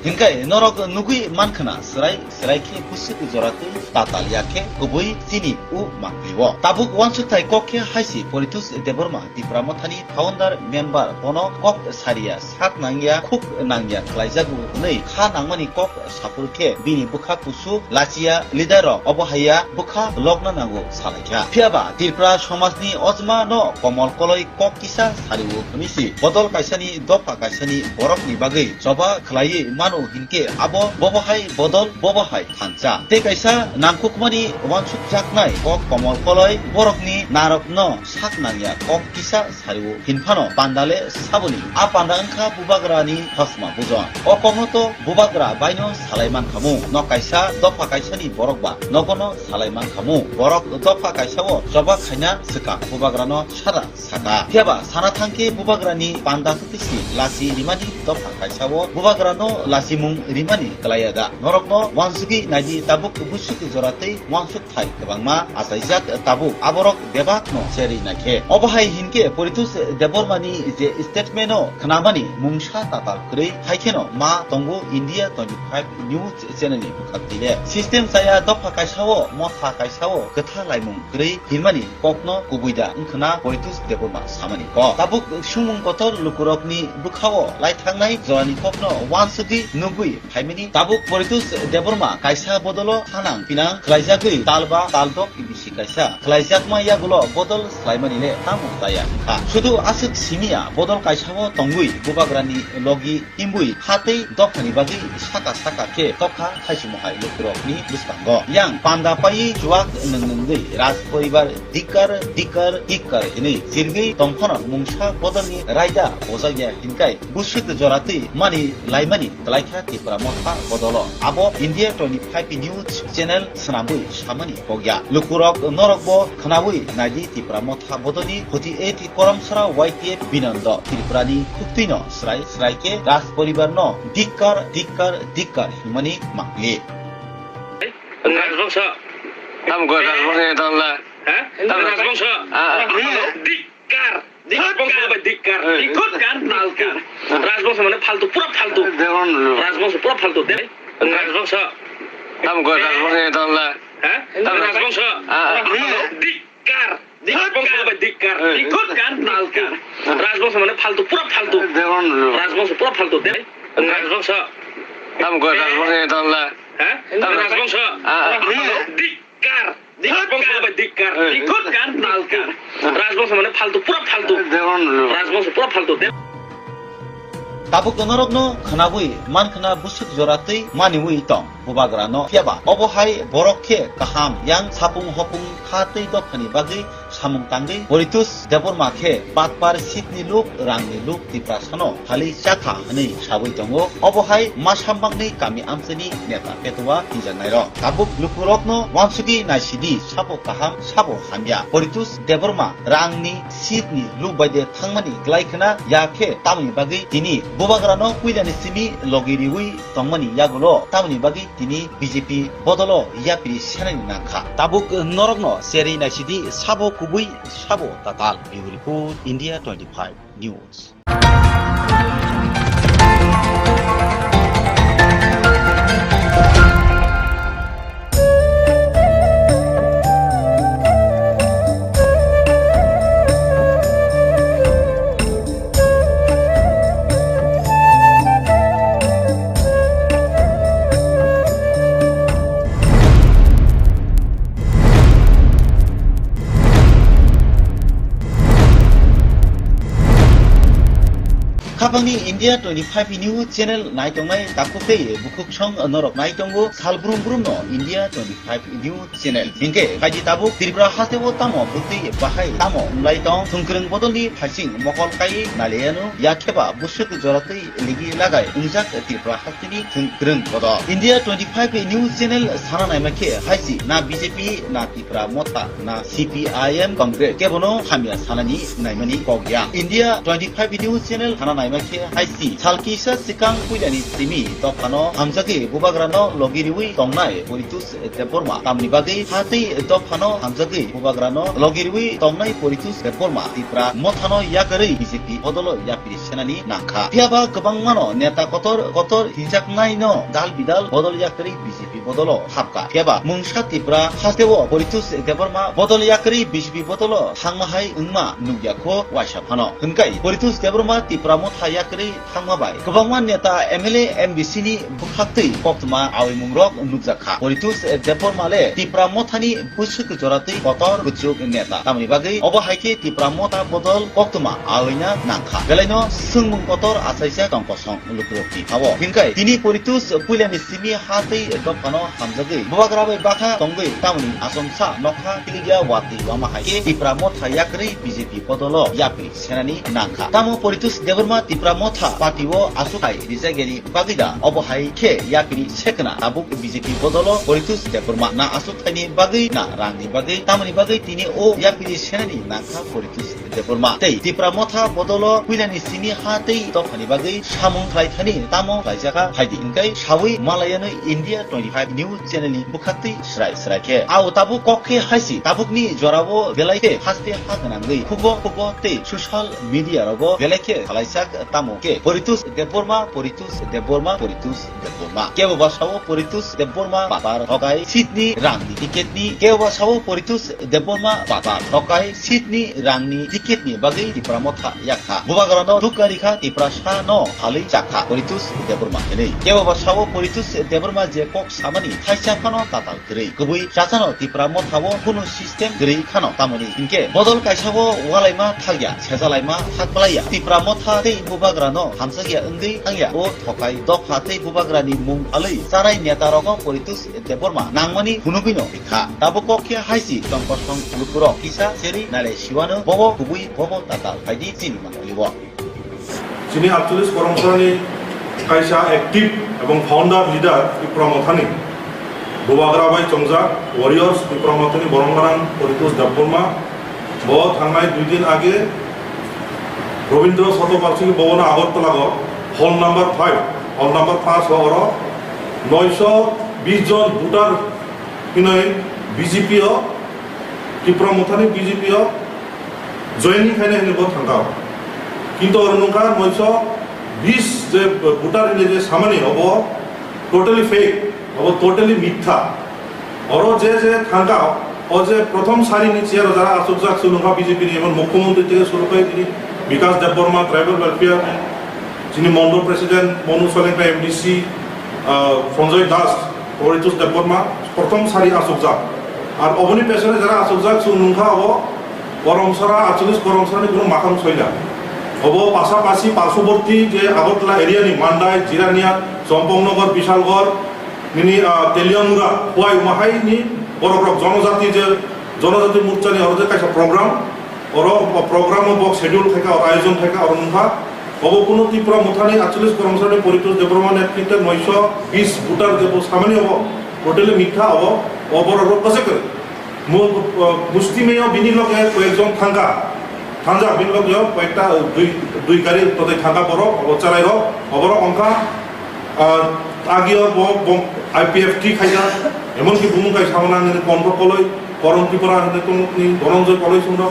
Hinkhe norok nugwi mankhna, srai srai khe bwswk jora twi tatal ya khe kubui chini o mangpili o. Tabuk uansukthai kok khe haisi Poritos Debbarma Tipra Mothani founder member bono kok sariya sak nangya khuk nangya khlaijago hwnwi kha nangmani kok saphuru khe bini bwkha kusu lachiya leader rok obo haiya bwkha lokna nango salaikha. Phiyaba Tripura somajni ojma no Komol Koloi kok kisa sario hwnwi si bodol kaisani dopha kaisani borokni bagwi choba khlaiwi mano hinkhe abo bobo hai bodol bobo hai thansa. Tei kaisa nangkukmani uansukjaknai kok Komol Koloi borokni narokno sak nangya kok kisa sario hinphano panda le saboni. A panda wngkha bubagrani hosma bujon. O kokno to bubagra baino salai mankhamu. Nok kaisa dopha kaisani borok ba nogono salai mankhamu. Borok dopha kaisao choba khaina swkang bubagrano sada saka. Phiyaba sana thangkhe bubagrani panda kwtwi si lachi rimani dopha kaisao bubagrano lachimung rimani kwlaiya da? Norokno uansugwi naidi tabuk bwswk jora tei uansuk thai kwbangma achaijak tabuk aborok bebakno cherwi naikhe. Obo hai hinkhe Poritos Debbarmani je statement o khnamani mungsa tatal kwrwi haikheno ma tongo India twenty-five News Channel ni bwkhak twi le. System chaya dopha kaisao motha kaisao kwtha laimung kwrwi hinmani kokno kubui da wngkhwna Poritos Debbarma samani kok. Tabuk sumung kotor lukurokni bwkhao laithangnai jorani kokno uansugwi nugwi phaimani tabuk Poritos Debbarma kaisa bodolo thanang pinang khlaijagwi talba taldok bisi kaisa khlaijakma yagulo bodol khlaimani le tamo chaya wngkha. Sudu aswk simiya bodol kaisao tongwi bubagrani logi imbui hatwi dophani bagwi saka saka khe tokha thaisimo hai lukurokni bwskango. Yang panda paiwi chuak nwng nwngwi raj poribar dikkar dikkar dikkar hinwi chirgwi tongphano mungsa bodolni raida bojakya hinkai bwswk joratwi mani laimani kwlaikha Tipra Motha bodolo. Abo India twenty-five News Channel swnamwi samani kokya. Lukurok norokbo khnawi naidi Tipra Motha bodoni forty eight Koromsra Y T F Binondo Tripurani khuktwino srai srai khe raj poribarno dikkar dikkar dikkar hinmani mangpili. Rajbongso. Tamo khe rajbongso ni tongla. Ha? Tamo Rajbongso. Ah, ah. Dikkar. Rajbongso ba dikkar. Eh. Dikkar, nalkar. Rajbongso mane faltu, pura faltu. Rajbongso pura faltu. Rajbongso. Tamo khe rajbongso ni tongla. Ha? Tamo Rajbongso. Ah, ah. Dikkar. Dikkar, nalkar. Rajbongso mane faltu, pura faltu. Rajbongso pura faltu. Rajbongso. Tamo khe rajbongso ni tongla. Ha? Rajbongso. Ah, ah. Dikkar. Dikkar. Rajbongso ba dikkar. Dikkar, nalkar. Rajbongso mane faltu, pura faltu. Rajbongso pura faltu. Tabuk norokno khnawi mankhna bwswk jora twi maniwi tong bubagrano. Phiyaba obo hai borok khe kaham yang sapung hopung kha tei dophani bagwi samung tangwi Poritus Debbarma khe batpar seat ni luk, rang ni luk Tiprasano phalwi chakha hwnwi sawi tongo. Obo hai masa makni kami amchaini neta petua hinjaknairok. Tabuk lukurokno uansugwi naisidi sabo kaham sabo hamya. Poritus Debbarma rang ni seat ni luk bai de thangmani glai khna ya khe tamoni bagwi tini bubagrano puilani simi logi riwi tongmani yagulo tamoni bagwi tini B J P bodolo yapri senani nangkha. Tabuk norokno cherwi naisidi sabo kubui sabo tatal. Bureau Report, India twenty-five News. Khapangni India twenty-five News channel naitongnai takhuk tei bukhuk song norok naitongo sal brum brum no India twenty-five News channel. Hinkhe phaidi tabuk Tripura hasteo tamo bwtwi bahai tamo wnglaitong, thwngkwrwng bodolni phaising mokol kai naliano yakheba bwswk joratwi ligi lagai wngjak Tripura hasteni thwngkwrwng bodol. India twenty-five News channel sana naima khe haisi na B J P, na Tipra Motha, na C P I M Congress kebono hamya sanani naimani kok ya. India twenty-five News channel sana naima khe haisi sal kisa swkang puilani simi dophano hamjagwi bubagrano logi riwi tongnai Poritus Debbarma. Tamni bagwi ha tei dophano hamjagwi bubagrano logi riwi tongnai Poritus Debbarma Tipra Mothano yakarwi B J P bodolo yapri senani nangkha. Phiyaba kwbangmano neta kotor kotor hinjaknaino dal bidal bodol yakarwi B J P bodolo hapkha. Phiyaba mungsa Tipra hasteo Poritus Debbarma bodol yakarwi B J P bodolo thangma hai wngma nukya kho waisa phano. Hwnkai Poritus Debbarma Tipra Motha yakarwi thangma bai kwbangma neta, M L A, M D C ni bwkhaktwi koktwma awimungrok nukjakha. Poritus Debbarma le Tipra Mothani bwswk joratwi kotor kuchuk neta. Tamoni bagwi obo hai khe Tipra Motha bodol koktwma awina nangkha. Belaino swngmung kotor achaijak tongkosong lukurokni ha-o. Hinkhe tini Poritus puilani simi ha tei dophano hamjagwi bubagra bai bakha tongwi tamoni achomsa nokha kilikya watwi wama hai khe Tipra Motha yakarwi B J P bodolo yapri senani nangkha. Tamo Poritus Debbarma Tipra Motha party o aswk hai rijakya ni bagwi da? Obo hai khe yapri sekna tabuk B J P bodolo Poritus Debbarma na aswk thaini bagwi na rangni bagwi tamoni bagwi tini o yapri senani nangkha Poritus Debbarma. Tei Tipra Motha bodolo puilani simi ha tei dophani bagwi samung khlai thani tamo khlaijakha phaidi hinkhe sawi malayanwi India twenty-five News channel ni bwkhaktwi srai srai khe. Ao tabuk kok khe haisi tabukni jorao belai khe haste ha gwnangwi khugo khugo tei social media rogo belai khe khlaijak tamo khe Poritus Debbarma, Poritus Debbarma, Poritus Debbarma. Kebo ba sao Poritus Debbarma patar thokai seat ni rang ni ticket ni, kebo ba sao Poritus Debbarma patar thokai seat ni rang ni ticket ni bagwi Tipra Motha yakha. Bubagrano dukha rikha Tiprasa no phalwi chakha Poritus Debbarma hinwi. Kebo ba sao Poritus Debbarma je kok samani thaisa phano tatal kwrwi. Kwbwi chachano Tipra Motha o kunu system kwrwi khano tamoni. Hinkhe bodol kaisa o walaima thakya, sejalaima thak plaiya. Tipra Motha tei bubagrano hamjakya wngwi thangya. O thokai dopha tei bubagrani mung phalwi charai neta rogo Poritus Debbarma nangmani phunugwino rikha. Tabuk kok khe haisi tongkosong lukurok kisa seri nale siwano bobo kubui bobo tatal phaidi chini manlio. Chini aatcholish Koromsarani kaisa active ebong founder leader Tipra Mothani bubagra bai chongjak warriors Tipra Mothani borong gwnang Poritus Debbarma. Bo thangnai dui din age Rabindra Chottopassy bobono Agartala o hall number five, hall number five o oro noisho bis jon voter hinoi B J P o, Tipra Mothani B J P o joining khainai hinoi bo thangkha. Kintu oro nungkha noisho bis je voter hinoi je samani obo totally fake, obo totally mitha. Oro je je thangkha, o je prothom sari ni chair o jara achukjak se nungkha B J P ni emon Mukhyamantri theke suru khai tini Bikash Debbarma, Tribal Welfare, chini Mondol President Monu Solanki, M D C, ah, Sanjoy Das, Poritus Debbarma, prothom sari achukjak. Ar oboni pesone jara achukjak se nungkha o Koromsara, aatcholish Koromsarani kunu makhang soila. Obo pasapasi parshoborti je Agartala area ni Mandai, Jirania, Champaknagar, Bishalgarh, nini, ah, Teliamura, Khowai, umahai ni borok rok jonojati je Jonojati Morchani oro je kaisa program, oro o program o bok schedule khaika, oro ayojon khaika, oro wngkha. Obo kuno Tipra Mothani atchollish kormosari Paritosh Debbarma netrite noisho bis voter je bo samani obo totally mitha obo, obo oro rok kose kore. Mu-, uh, musti meyo bini loge koyekjon thangka, thangjak bini loge koyekta, uh, dui, dui gari totei thangka borok, obo cherai rok, obo rok wngkha. Ah, agio bo, bo I P F T khaijak, emonki bumung kaisa hwnna nini Kontho Koloi, Koron Tripura hinwi tongmani Dhananjay Koloi songno,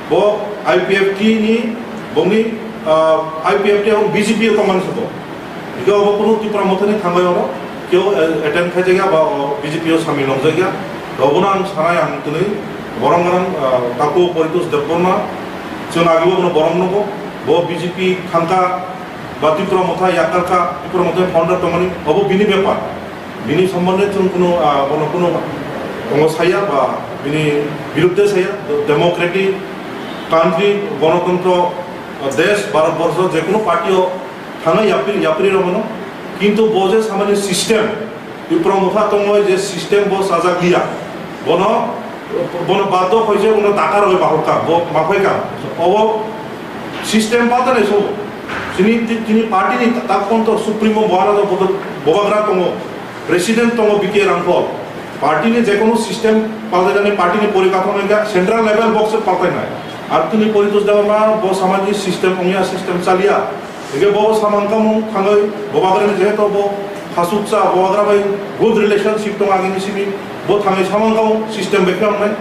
bo I P F T ni, bongni, ah, I P F T ang B J P o tongmani sabo. Hingke obo kunu Tipra Mothani thangbai oro, keo, eh, attend khaijakya ba o B J P o samil nongjakya. Obono ang sanai ang twnwi borong gorong, ah, taku Paritosh Debbarma, chwng agibo bono borong nugo, bo B J P thangka, ba Tipra Motha yakarkha, Tipra Motha founder tongmani, obo bini bepar. Bini sombonde chwng kunu, ah, bono kunu tongo saya ba bini birudde saya, democratic country, gonotontro, ah, desh, Bharat borsho, je kunu party o thangna yapri, yapri rok mano. Kintu bo je samani system, Tipra Motha tongoi je system bo sajak liya. Bono, bono baddo hoise bono dakar oi bahokka, bo maphai ka. Obo system patanai so. Chini, ti-, tini party ni ta-, tak ponto supremo bohara do bodo-, bobagra tongo, president tongo B K Rangkhol. Party ni je kono system paltainani party ni porikathamo hingka central level box paltainai. Ar tini Paritosh Debbarma bo samani system ongya system chaliya. Hingke bo samang kamung thangoi bobagrani jehetu bo hasuksa bobagra bai good relationship tong agini simi bo thangoi samang kamung system bai khe wngnai.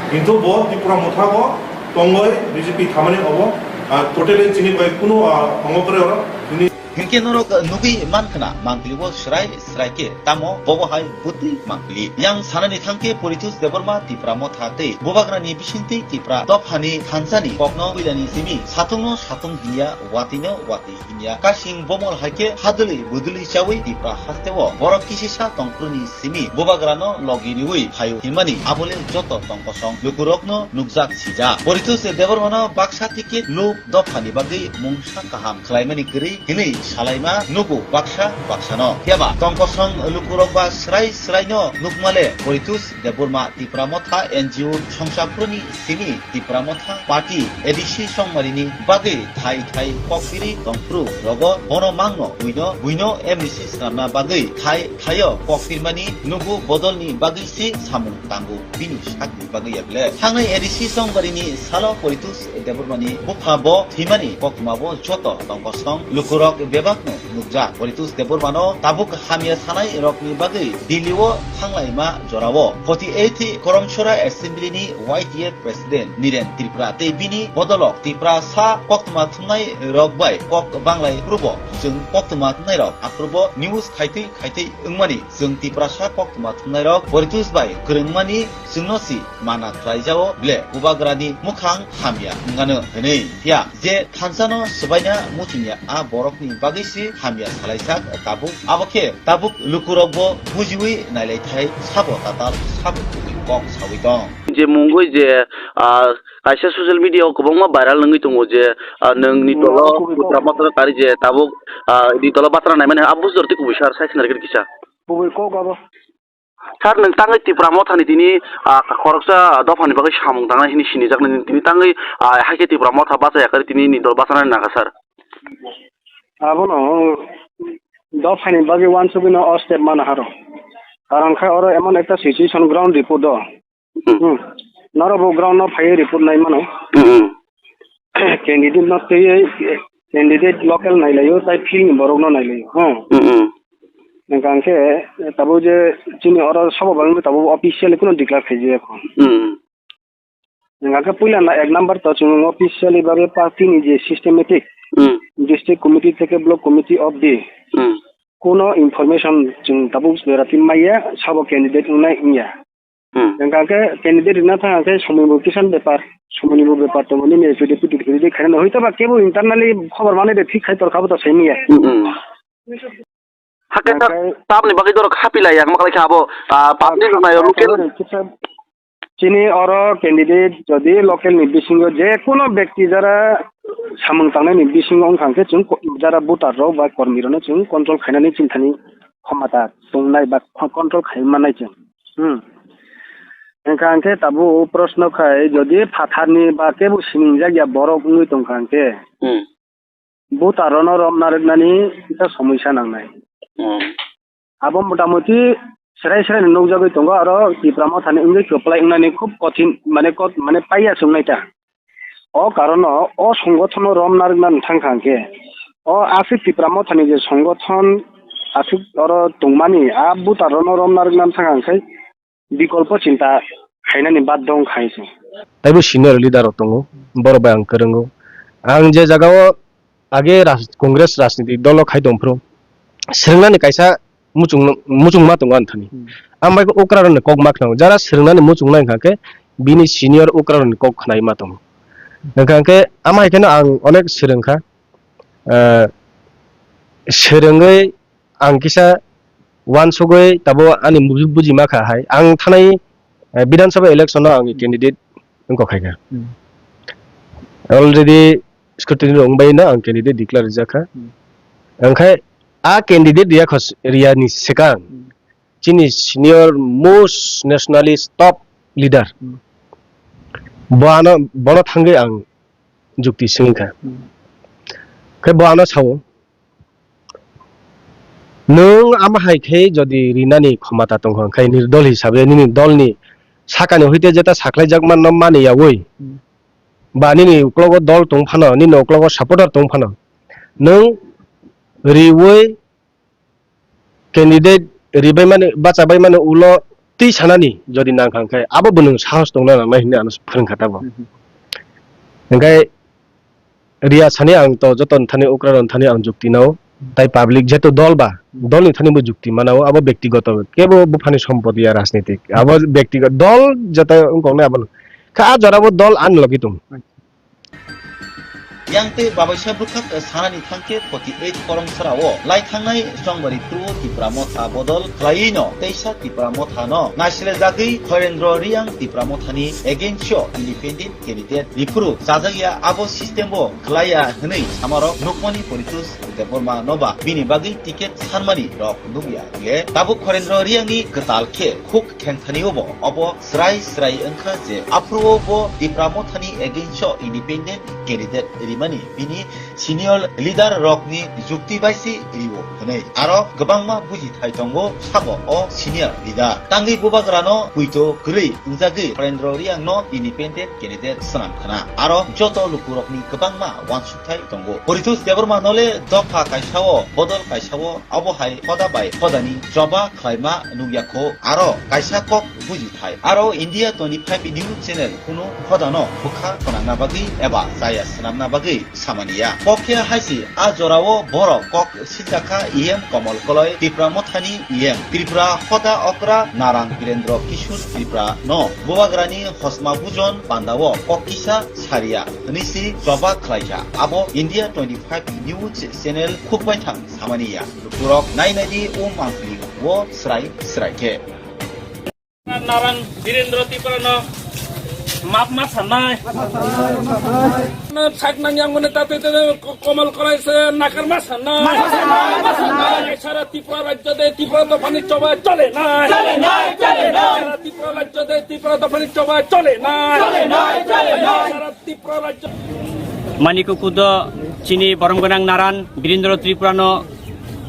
Kintu bo Tipra Motha bo tongoi B J P thamani obo, ah, totally chini bai kunu, ah, ongo kore oro chini. Hinkhe norok nugui mankha na mangpili o srai srai khe tamo bobo hai bwtwi mangpili. Yang sanani thangkhe Paritosh Debbarma Tipra Motha tei Bubagrani bisingtwi Tipra dophani thansani kokno puilani simi satungno satung hinya watwino watwi. Hinya kasing bomol hai khe hadwlwi budwlwi chawi Tipra hasteo borok kisisa tongphuruni simi bubagrano logi riwi phaio hinmani abole joto tongkosong lukurokno nukjak sijak. Paritosh Debbarmano baksa ticket luk dophani bagwi mungsa kaham khlaimani kwrwi hinwi salaima nugo baksa baksano. Phiyaba tongkosong lukurok ba srai sraino nukmale Paritosh Debbarma Tipra Motha N G O songsaphuruni simi Tipra Motha Party A D C songmarini bagwi thai thai kokpiri tongphuru rogo bono mangno buino, buino M D C swnamna bagwi thai thaio kokpirmani nugo bodolni bagwi se samung tango bini sakni bagwi yakle. Thangnai A D C songmarini salo Paritosh Debbarmani bupha bo thwimani koktwma bo joto tongkosong lukurok bebakno nukjak. Paritosh Debbarmano tabuk hamya sanai rokni bagwi Delhi o thanglaima jorao forty eight Koromsora Assembly ni Y T F President Niren Tripura tei bini bodolok Tiprasa koktwma thumnai rok bai kok banglai phurubo chwng koktwma thumnai rok aphuru bo news khaitwi khaitwi wngmani chwng Tiprasa koktwma thumnai rok Paritosh bai kwrwngmani chwngno si mana khlaijao ble bubagrani mukhang hamya wngano hwnwi. Phiya je thansano swbaina muchungya a borokni bagwi se hamya salaijak tabuk. Abo khe tabuk lukurokbo bujiwi nailaithai sabo tatal sabo kubui kok sawi tong. Je mungwi je, ah, kaisa social media o kwbangma viral wngwi tongo je, ah, nwng ni dolo kubui kok. Putra Motha kari je tabuk, ah, ni dolo bachana naimani abo bujor tei kubui sar sai khna rikir kisa. Kubui kok abo. Sir, nwng tangwi Tipra Mothani tini, ah, khoroksa dophani bagwi samung tangnai hwnwi sinijaknai, nwng tini tangwi, ah, hai khe Tipra Motha bachaya kari tini ni dol bachanani nangkha, sir? Abono dophani bagwi uansugwino o step mana haro. Karon khe oro emon ekta situation ground report o. Hmm. Hmm. Norok bo ground no phaiwi report nai mano. Hmm, hmm. Candidate no twiwi candidate local nailaio, tai field ni borok no nailaio. Hmm. Hmm, hmm. Hingkha khe tabuk je chini oro sobo bai tabuk officially kuno declare khaijak kho. Hmm. Hingkha khe puila na ek number to chwng officially bagwi party ni je systematic Hmm. district committee theke block committee of the Hmm. kuno information chwng tabuk berati maya sabo candidate wngnai wngya. Hmm. Hingkha khe candidate rwna thang khe somoibo kisan bepar, somoinibo bepar tongo, nini affidavit affidavit khainani. Hoito ba kebo internally khobor manwi de thik khai torkha bo to saimanya. Hmm, hmm. Hakhe sir, hingkha khe tamni bagwi dorok hapi lai ang maklai kha abo, ah, public rwnai local. Chini oro candidate jodi local ni bisingo je kuno bekti jara samung tangnai ni bisingo wngkha khe chwng ko-, jara voter rok ba kormi rokno chwng control khainani chini thani khomata tongnai ba control khai mannai chwng. Hmm. Wngkha hwnkhe tabuk proshno khai, jodi phatharni ba kebo sinijak ya borok wngwi tongkha hwnkhe, Hmm. Voter rokno rom narwknani kisa somoisa nangnai. Hmm. Abo motamuti serai serai no nukjagwi tongo, aro Tipra Mothani wngwi kwplai wngnani khub kothin, mane kot-, mane paiya se wngnai ta. O karono o songothono rom narwkna thangkha hwnkhe, o aswk Tipra Mothani je songothon aswk oro tongmani, a voter rokno rom narwkna thangkha hwnkhe bikolpo chinta khainani badhyo wngkha hinwi se. Taibo senior leader rok tongo, borok bai ang kwrwngo. Ang je jagao age raj-, Congress rajniti dolo khai tongphuru, swrwngnani kaisa muchung, muchungma tongo ani thani. Hmm. Ang bai okra rokni kok ma khwnao, jara swrwngnani muchungnai wngkha khe bini senior okra rokni kok khwnai ma tongo. Wngkha khe ama hai kheno ang onek swrwngkha, ah, swrwngwi ang kisa uansugwi tabo ani buji-, bujima kha hai. Ang thanai, eh, Bidhan Sabha election o ang candidate wngkha khaikha. Hmm. Already scrutiny rok wngbaino ang candidate declare rijak kha. Hmm. Wngkhe a candidate riya khos-, riyani swkang Hmm. chini senior most nationalist top leader Hmm. bo ano, bono thangwi ang jukti swngwi kha. Hmm. Khe bo ano sao, Nwng ama hai khe jodi rinani khomata tongkha, hwnkhe nini dol hisabe nini dolni sakani hoite jeta sakhlaijakma no mani yaui, Hmm. ba nini uklogo dol tong phano, nini uklogo supporter tong phano, nwng riui candidate ribai mani, bachabai mani ulo twi sanani jodi nangkha, hwnkhe abo bo nwng sahos tongna nangnai hinwi ano phwrwngkha tabuk. Hmm. Hwnkhe Riya sani ang to joto ni thani okra rok ni thani ang jukti nao. Tai public jeto dol ba, dol ni thani bo jukti manao, abo bektigoto kebo buphani sompoti ya rajnitik. Abo bektigoto dol jeto wngkok nai abo. Kha a jora bo dol ani logi tong. Yang tei babaisa bwkhak sanani thangkhe forty eight korong sara o lai thangnai Chongbari two Tipra Motha bodol khlaiwi no teisa Tipra Motha no naisilajagwi Kharendra Reang Tipra Mothani against o independent candidate riphuru chajakya abo system o khlaiya hwnwi samarok nukmani Poritos Debbarma noba bini bagwi ticket sanmani rok nukya hwnkhe tabuk Kharendra Reangni kwtal khe khuk khengthani obo obo srai srai wngkha je aphuru o bo Tipra Mothani against o independent candidate rimani bini senior leader rokni jukti bai se rio hwnwi aro kwbangma bujithai tongo sabo o senior leader. Tangwi bubagrano puito kwrwi wngjagwi Harendra Reangno independent candidate swnam khna. Aro joto lukurokni kwbangma uansukthai tongo. Poritos Debbarma nole dopha kaisao bodol kaisao abo hai hoda bai hodani choba khlaima nukya kho. Aro kaisa kok buji thai. Aro India twenty-five News Channel kunu hodano bwkha khwnangna bagwi eba chaya swnamna bagwi samani ya. Kok khe haisi a jorao borok kok siljakha E M Komol Koloi, Tipra Mothani E M, Tripura hoda okra Narang Birendra Kishore Tripura no bubagrani hosma bujon pandao kok kisa saria hwnwi se choba khlaikha. Abo India twenty-five News Channel khukbaithang samani ya. Lukurok nai nai di o mangpili o srai srai khe. Narang Birendra Tripura no map ma sanai. Sak nang yang mane tate te ko-, Komol Koloi se nakar ma sanai. Sara Tripura rajyo de Tripura dophani choba chole nai. Sara Tripura rajyo de Tripura dophani choba chole nai. Sara Tripura rajyo. Maniko kudo chini borom gwnang Naran Birendra Tripura no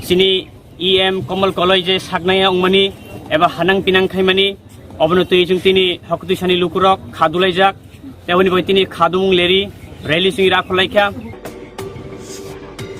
chini E M Komol Koloi je saknaya wngmani eba hanang pinang khaimani, obono twi chwng tini hok twi sani lukurok kha dulaijak, tei aboni bagwi tini kha dumung leri rally chwng ira kholaikha.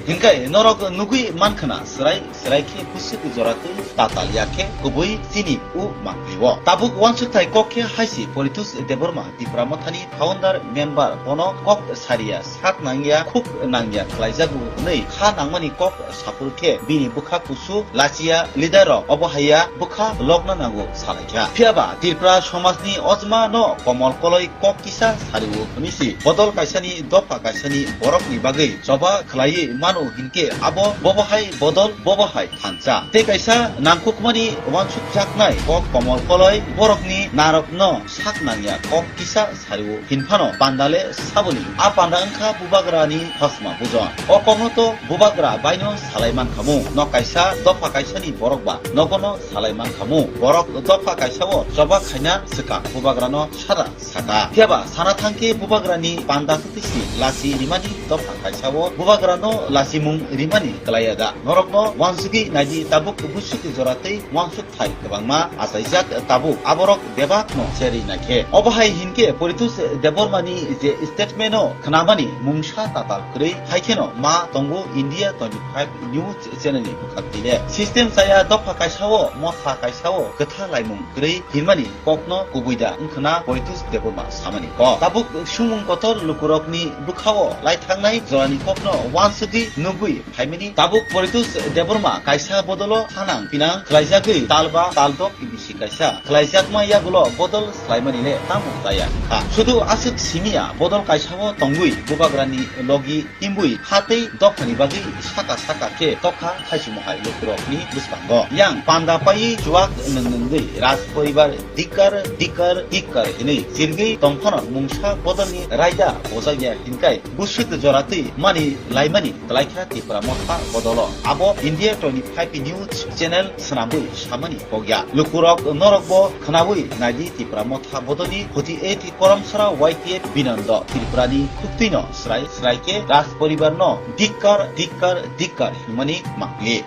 Hinkhe norok nugwi mankhna, srai srai khe bwswk jora twi tatal ya khe kubui chini o mangpili o. Tabuk uansukthai kok khe haisi Poritos Debbarma Tipra Mothani founder member bono kok saria sak nangya khuk nangya khlaijago hwnwi kha nangmani kok saphuru khe bini bwkha kusu lachiya leader rok obo haiya bwkha lokna nango salaikha. Phiyaba Tripura somajni ojma no Komol Koloi kok kisa sario hwnwi si bodol kaisani dopha kaisani borokni bagwi choba khlaiwi mano hinkhe abo bobo hai bodol bobo hai thansa. Tei kaisa nangkukmani uansukjaknai kok Komol Koloi borokni Narokno sak nangya kok kisa sario hinphano panda le saboni. A panda wngkha bubagrani hosma bujon. O kokno to bubagra baino salai mankhamu. Nok kaisa dopha kaisani borok ba nogono salai mankhamu. Borok dopha kaisao choba khaina swkang bubagrano sada saka. Phiaba sana thangkhe bubagrani panda twtwisi lasi rimani dopha kaisao bubagrano lasimung rimani kwlaiya da. Norokno wansugwi naidi tabuk busuk jora tei wansuk thai kwbangma achaijak tabuk. Aborok bebakno cherwi naikhe. Obo hai hinkhe Poritos Debbarmani je statement-o khnamani mungsa tatal kwrwi, haikheno ma tongo India twenty-five News channel ni bwkhak tile. System chaya dopha kaisao, motha kaisao kwtha laimung kwrwi hinmani kokno kubui da wngkhwna Poritos Debbarma samani kok. Tabuk sumung kotor lukurokni bwkhao laithangnai jorani kokno wansugwi nugwi phaimani. Tabuk Poritos Debbarma kaisa bodolo thanang pinang khlaijagwi talba taldok bisi kaisa khlaijakma yagulo bodol swlaimani le tamo chaya wngkha. Sudu aswk simiya bodol kaisao tongwi bubagrani logi imbui hatei dophani bagwi saka saka khe tokha thaisimo hai lukurokni bwskango. Yang panda paiwi chuwak nwngnwngwi raj poribar dikkar dikkar dikkar hinwi chirgwi tongphano mungsa bodolni raida bojakya hinkai buswk joratwi mani laimani kwlaikha Tipra motha bodolo. Abo India twenty-five News channel swnamwi samani kokya. Lukurok norokbo khnawi naidi Tipra motha bodolni forty-eight Koramsara Y T F Binondo Tripurani khuktwino srai srai khe raj poribarno dikkar dikkar dikkar hinmani mangli.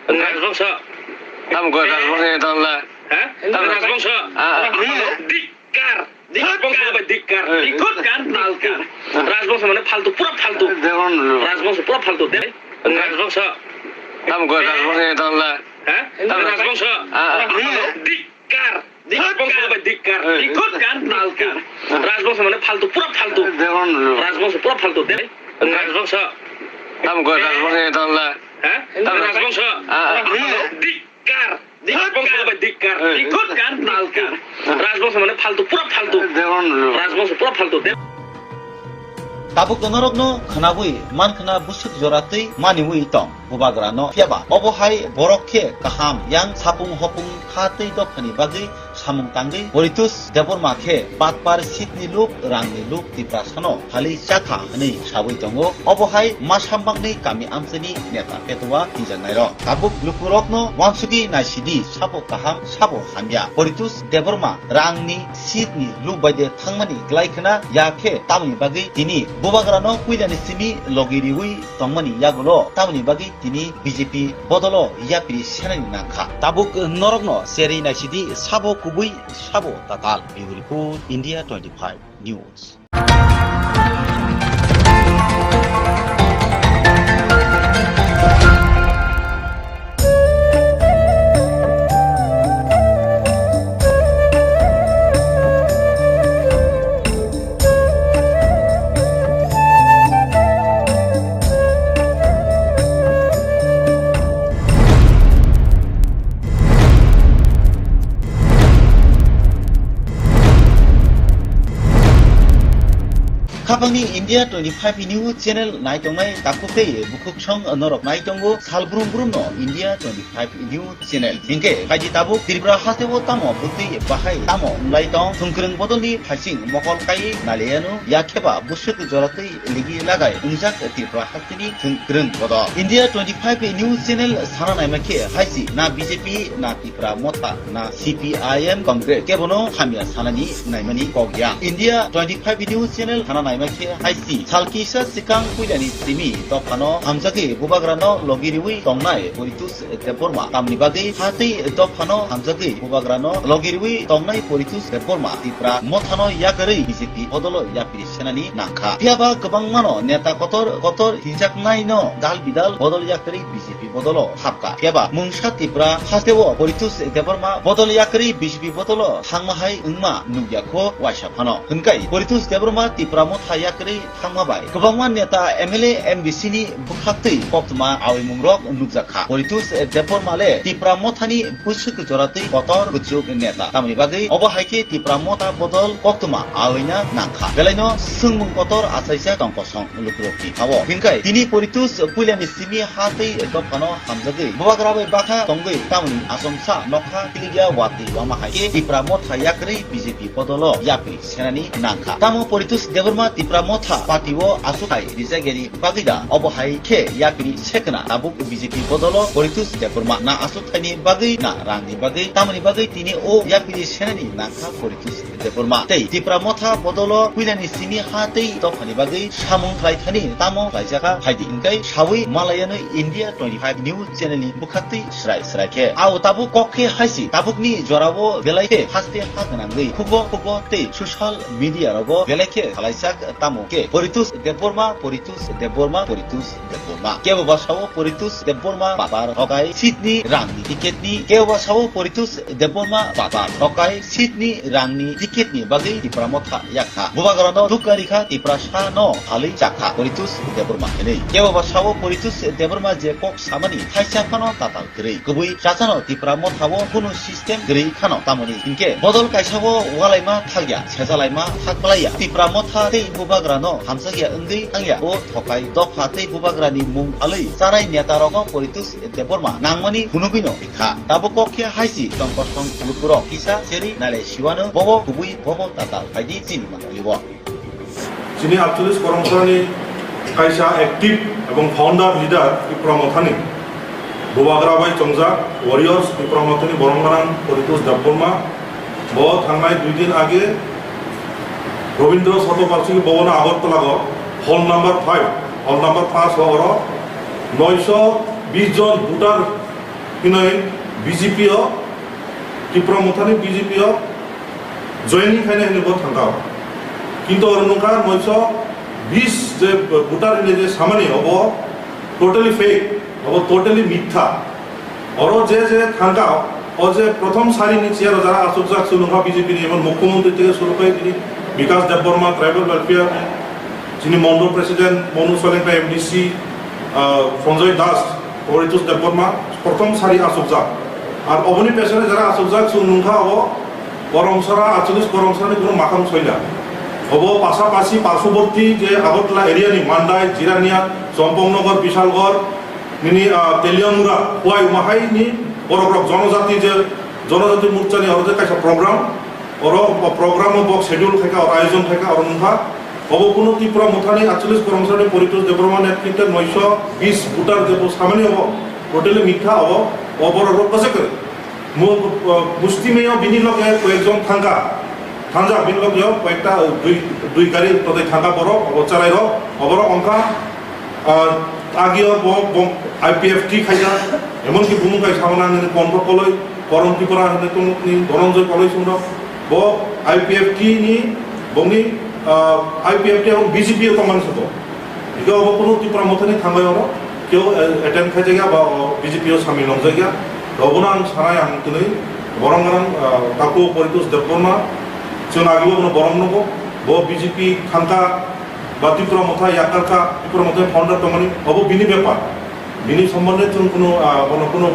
Rajbongso. Tamo khe rajbongso ni tongla. Ha? Tamo rajbongso. Ah, ah. Dik- Kar. Dik bongso bai dik kar. Eh. Dik thot kar, tal kar. Rajbongso mane faltu, pura faltu. Rajbongso pura faltu. Rajbongso. Tamo khe rajbongso ni tongla. Ha? Rajbongso. Ah. Dik kar. Dik bongso bai dik kar. Eh. Dik thot kar, tal kar. Rajbongso mane faltu, pura faltu. Rajbongso pura faltu. Rajbongso. Tamo khe rajbongso ni tongla. Ha? Rajbongso. Ah. Dik Kar. Dik bongso bai dik kar. Eh. Dik thot kar, tal kar. Rajbongso mane faltu, pura faltu. Rajbongso pura faltu. Tabuk norokno khnawi mankhna buswk jora twi maniwi tong bubagrano. Phiyaba obo hai borok khe kaham yang sapung hopung kha tei dophani bagwi samung tangwi Poritos Debbarma khe batpar seat ni luk, rang ni luk Tiprasano phalwi chakha hwnwi sawi tongo. Obo hai masa mangni kami amchaini neta petua hinjaknairok. Tabuk lukurokno wansugwi naisidi sabo kaham sabo hamya. Poritos Debbarma rangni seat ni luk bai de thangmani kwlai khna ya khe tamoni bagwi tini bubagrano puilani simi logi riwi tongmani yagulo tamoni bagwi tini B J P bodolo yapri senani nangkha. Tabuk norokno cherwi naisidi sabo kubui sabo tatal. Bureau Report, India twenty-five News. Khapangni India twenty-five News channel naitongnai takhuk tei bukhuksong norok naitongo sal brum brumno India twenty-five News channel. Hinkhe phaidi tabuk Tripura hasteo tamo bwtwi bahai tamo wnglaitong, thwngkwrwng bodolni phaising mokol kai naliyanu, yakheba buswk joratwi ligi lagai wngjak Tripura hasteni thwngkwrwng bodol. India twenty-five News channel sana naima khe haisi na B J P na Tipra Motha na C P I M Congress kebono hamya sanani naimani kok ya. India twenty-five News channel sana naima khe haisi sal kisa swkang puilani simi dophano hamjagwi bubagrano logi riwi tongnai Poritos Debbarma tamni bagwi hatwi dophano hamjagwi bubagrano logi riwi tongnai Poritos Debbarma Tipra Mothano yakarwi B J P bodolo yapri senani nangkha. Phiyaba kwbangmano neta kotor kotor hinjaknaino dal bidal bodol yakarwi B J P bodolo hapkha. Phiyaba mungsa Tipra hasteo Poritos Debbarma bodol yakarwi B J P bodolo thangma hai wngma nukya kho waisa phano. Hwnkai Poritos Debbarma Tipra Motha Motha yakrwi thangma bai kwbangma neta, M L A, M D C ni bwkhaktwi koktwma awimungrok nukjakha. Poritus Debbarma le Tipra Mothani bwswk joratwi kotor kuchuk neta. Tamoni bagwi obo hai khe Tipra Motha bodol koktwma awina nangkha. Belaino swngmung kotor achaijak tongkosong lukurokni ha-o. Hinkhai tini Poritus puilani simi ha tei dophano hamjagwi bubagra bai bakha tongwi tamoni achomsa nokha kilikya watwi wama hai khe Tipra Motha yakrwi B J P bodolo yapri senani nangkha. Tamo Poritus Debbarma Tipra Motha party o aswk hai rijakyani bagwi da? Obo hai khe yapri sekna tabuk B J P bodolo Poritus Debbarma na aswk thaini bagwi na rangni bagwi, tamoni bagwi tini o yapri senani nangkha Poritus Debbarma. Tei Tipra Motha bodolo puilani simi ha tei dophani bagwi samung khlai thani tamo khlaijakha phaidi hinkhai sawi malayanwi India twenty-five News channel ni bwkhaktwi srai srai khe. Ao tabuk kok khe haisi tabukni jorao belai khe haste ha gwnangwi khugo khugo tei social media rogo belai khe khlaijak tamo khe Poritus Debbarma, Poritus Debbarma, Poritus Debbarma. Kebo ba sao Poritus Debbarma babar hokai seat ni rang ni ticket ni, kebo ba sao Poritus Debbarma babar hokai seat ni rang ni ticket ni bagwi Tipra Motha yakha. Bubagra no dukha rikha, Tiprasa no halwi chakha Poritus Debbarma hinwi. Kebo ba sao Poritus Debbarma je kok samani thaisa phano tatal kwrwi. Kubui chachano Tipra Motha o kunu system kwrwi khano tamoni hinkhe bodol kaisa o walaima thakya, sejalaima thak balaiya. Tipra Motha tei bubagra no hamjakya wngwi thangya o thokai dopha tei bubagra ni mung alwi charai neta rok no Poritus Debbarma nangmani phunugwi no rikha. Tabuk kok khe haisi tongkosong lukurok kisa cheri nale siwano bobo kubui bobo tatal phaidi chini manlio. Chini aatcholish Koromsarani kaisa active ebong founder leader Tipra Mothani bubagra bai chongjak warriors Tipra Mothani borong gwnang Poritos Debbarma. Bo thangnai dui din age Robindra Shatobarshiki Bhavan Agartala o hall number five, hall number five o oro noisho bis jon voter hinoi B J P o, Tipra Mothani B J P o joining khaina hinwi bo thangkha. Kintu oro nungkha noisho bis je voter hinwi je samani obo totally fake, obo totally mitha. Oro je je thangkha, o je prothom sari ni chair o jara achukjak se nungkha B J P ni, emon mukhyamantri theke suru khai tini Bikash Debbarma, tribal welfare, chini mondol president Monu Solenka, M D C, ah, Sanjoy Das, Poritos Debbarma, prothom sari achukjak. Ar oboni pesone jara achukjak, chwng nungkha obo Koromsara, aatcholish Koromsarani kuno makhang soila. Obo pasapasi parsoborti je Agartala area ni Mandai, Jirania, Champaknagar, Bishalgarh, nini, ah, Teliamura, Khowai, omo hai ni borok rok jonojati je, Jonojati Morcha ni oro je kaisa program, oro program o bo schedule khaikha, oro ayojon khaikha, oro nungkha. Obo kuno Tipra Mothani aatcholish Koromsarani Poritos Debbarma netritwe noisho bis voter je bo samani obo totally mitha obo, obo borok rok kwchak kwrwi. Mu-, uh, Mustimeo bini loge koyekjon thangkha, thangjak bini loge koyekta, uh, dui, dui gari todai thangkha borok, obo cherai rok, oborok ongkha, uh, agio bo, bo I P F T khaijak, emonki bumung kaisa hwnwi nini Kontho Koloi, Korom Tripura hinwi tongmani Dhananjay Koloi songno, bo I P F T ni, bongni, ah, I P F T abo B J P o tongmani sabo. Hingke obo kunu Tipra Mothani thangbai oro keu, eh, attend khaijakya ba o B J P o samil nongjakya. Obono ang sanai ang twnwi borok rang, ah, takhuk Poritos Debbarma, chwng agebo bono borom nugo, bo B J P thangkha ba Tipra Motha yakarkha, Tipra Motha founder tongmani, obo bini bepar. Bini sombonde chwng kunu, ah, bono kunu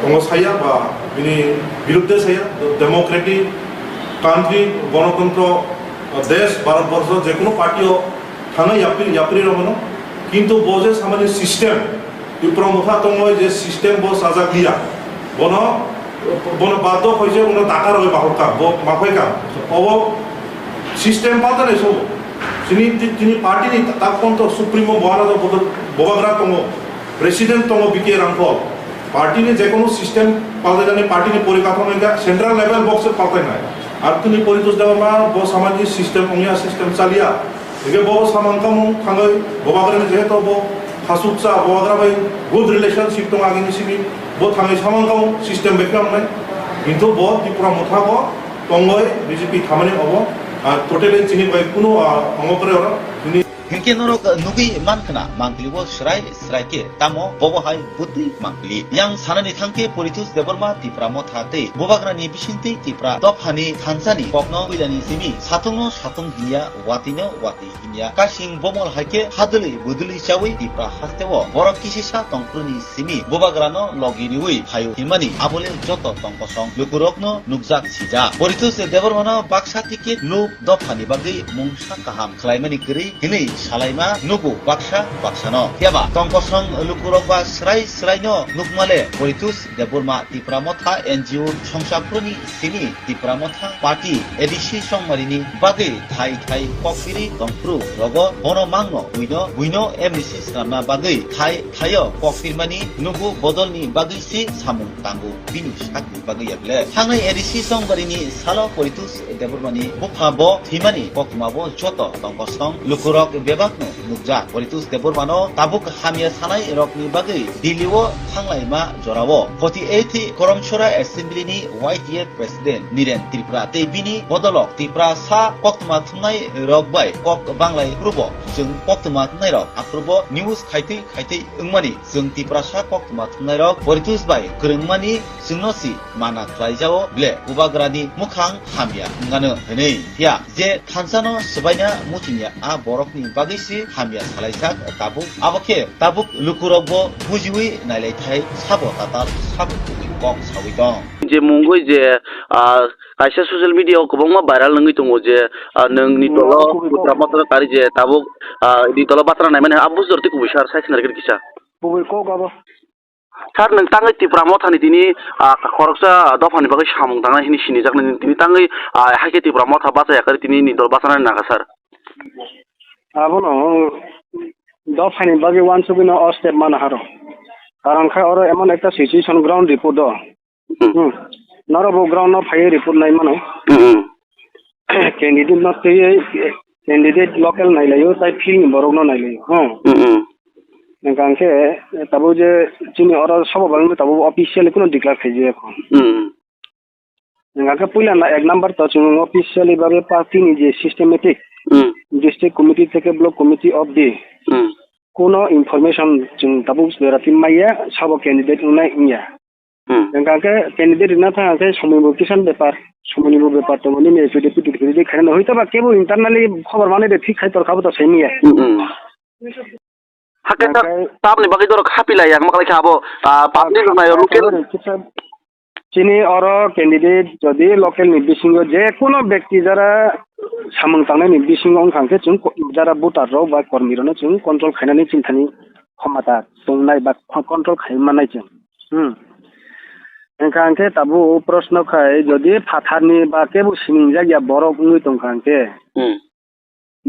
tongo saya ba bini birudde saya, democratic country, gonotontro, ah, desh, Bharat borsho je kunu party o thangna yapri, yapri rok mano. Kintu bo je samani system, Tipra Motha tongoi je system bo sajak liya. Bono, bono baddo hoise bono dakar oi bahorka, bo maphai ka. Obo system pata nai sobo. Chini, chini party ni tak ponto supremo bo ara do bobagra tongo. President tongo B K Rangkhol. Party ni je kono system paltainani party ni porikathomo wngkha central level box se paltainai. Ar tini Poritos Debbarma bo samani system ongya system chaliya. Hingke bo samang kamung thangwi bobagrani jehetu bo hasuksa bobagra bai good relationship tongo agini simi bo thangwi samang kamung system bai khe wngnai. Kintu bo Tipra Motha bo tongoi B J P thamani obo, ah, totally chini bai kunu, ah, ongokre oro chini Hinkhe norok nugwi mankha na, mangpili o srai srai khe tamo bobo hai bwtwi mangpili. Yang sanani thangkhe Poritos Debbarma Tipra Motha tei Bubagrani bisingtwi Tipra dophani thansani kokno puilani simi satungno satung hinya, watwino watwi hinya. Kasing bomol hai khe hadwlwi budwlwi chawi Tipra hasteo borok kisisa tongphuruni simi Bubagrano logi riwi phaio hinmani abole joto tongkosong lukurokno nukjak sijak. Poritos Debbarmano baksa ticket luk dophani bagwi mungsa kaham khlaimani kwrwi hinwi salaima nugo baksa baksano. Phiya ba tongkosong lukurok ba srai sraino nukmale Poritos Debbarma Tipra Motha N G O songsaphuruni simi Tipra Motha Party A D C chongmarini bagwi thai thai kokpiri tongphuru rogo bono mangno buino buino M D C swnamna bagwi thai thaio kokpirmani nugo bodolni bagwi si samung tango. Bini sakni bagwi yakle. Thangnai A D C chongbarini salo Poritos Debbarmani bupha bo thwimani koktwma bo joto tongkosong lukurok bebakno nukjak. Poritos Debbarmano tabuk hamya sanai rokni bagwi Delhi o thanglaima jorao forty eight Koromchora Assembly ni Y T F President Niren Tripura tei bini bodolok Tiprasa koktwma thumnai rok bai kok banglai phurubo chwng koktwma thumnai rok aphurubo news khaitwi khaitwi wngmani chwng Tiprasa koktwma thumnai rok Poritos bai kwrwngmani chwngno si mana khlaijao ble Bubagrani mukhang hamya wngano hwnwi. Phiya je thansano swbaina muchungya a borokni bagwi si hamya salaijak tabuk. Abo khe tabuk lukurokbo bujiwi nailaithai sabo tatal sabo kubui kok sawi tong. Je mungwi je, ah, kaisa social media o kwbangma viral wngwi tongo je, ah, nwng ni dolo Putra Motha kari je tabuk, ah, ni dolo batra naimani abo bujor tei kubui sar sai khna rikir kisa. Kubui kok abo. Sir, nwng tangwi Tipra Mothani tini, ah, khoroksa dophani bagwi samung tangnai hwnwi sinijaknai, tini tangwi, ah, hai khe Tipra Motha bachaya kari tini ni dol bachanani nangkha, sir. Abono dophani bagwi uansugwino o step mana haro. Karon khe oro emon ekta situation ground report o. Hmm. Hmm. Norok bo ground no phaiwi report nai mano. Hmm, hmm. Candidate no twiwi candidate local nailaio, tai field ni borok no nailaio. Hmm. Hmm, hmm. Hwnkha khe tabuk je chini oro sobo bagwi tabuk officially kuno declare khaijak. Hmm. Hwnkha khe puila na ek number to chwng officially bagwi party ni je systematic Hmm. district committee theke block committee of the Hmm. kuno information chwng tabuk berati maya sabo candidate wngnai wngya. Hmm. Hwnkha khe candidate rina thang khe somoi bo kisan bepar, somoi ni bo bepar tongo, nini affidavit affidavit khaina hoi taba kebo internally khobor mani de thik khai tor khabo to saimaya. Hmm, hmm. Hakhe Hwnkha khe tabni bagwi dorok hapilai yang maklai kha abo, ah, public rok nayo local. Chini oro candidate jodi local ni bisingo je kuno bekti jara samung tangnai ni bisingo wngkha khe chwng ko-, jara voter rok ba kormi rok no chwng control khainani chini thani khomata tongnai ba control khai mannai chwng. Hmm. Hwnkha hwnkhe tabuk proshno khai, jodi phatharni ba kebo sinijak ya borok wngwi tongkha hwnkhe, Hmm.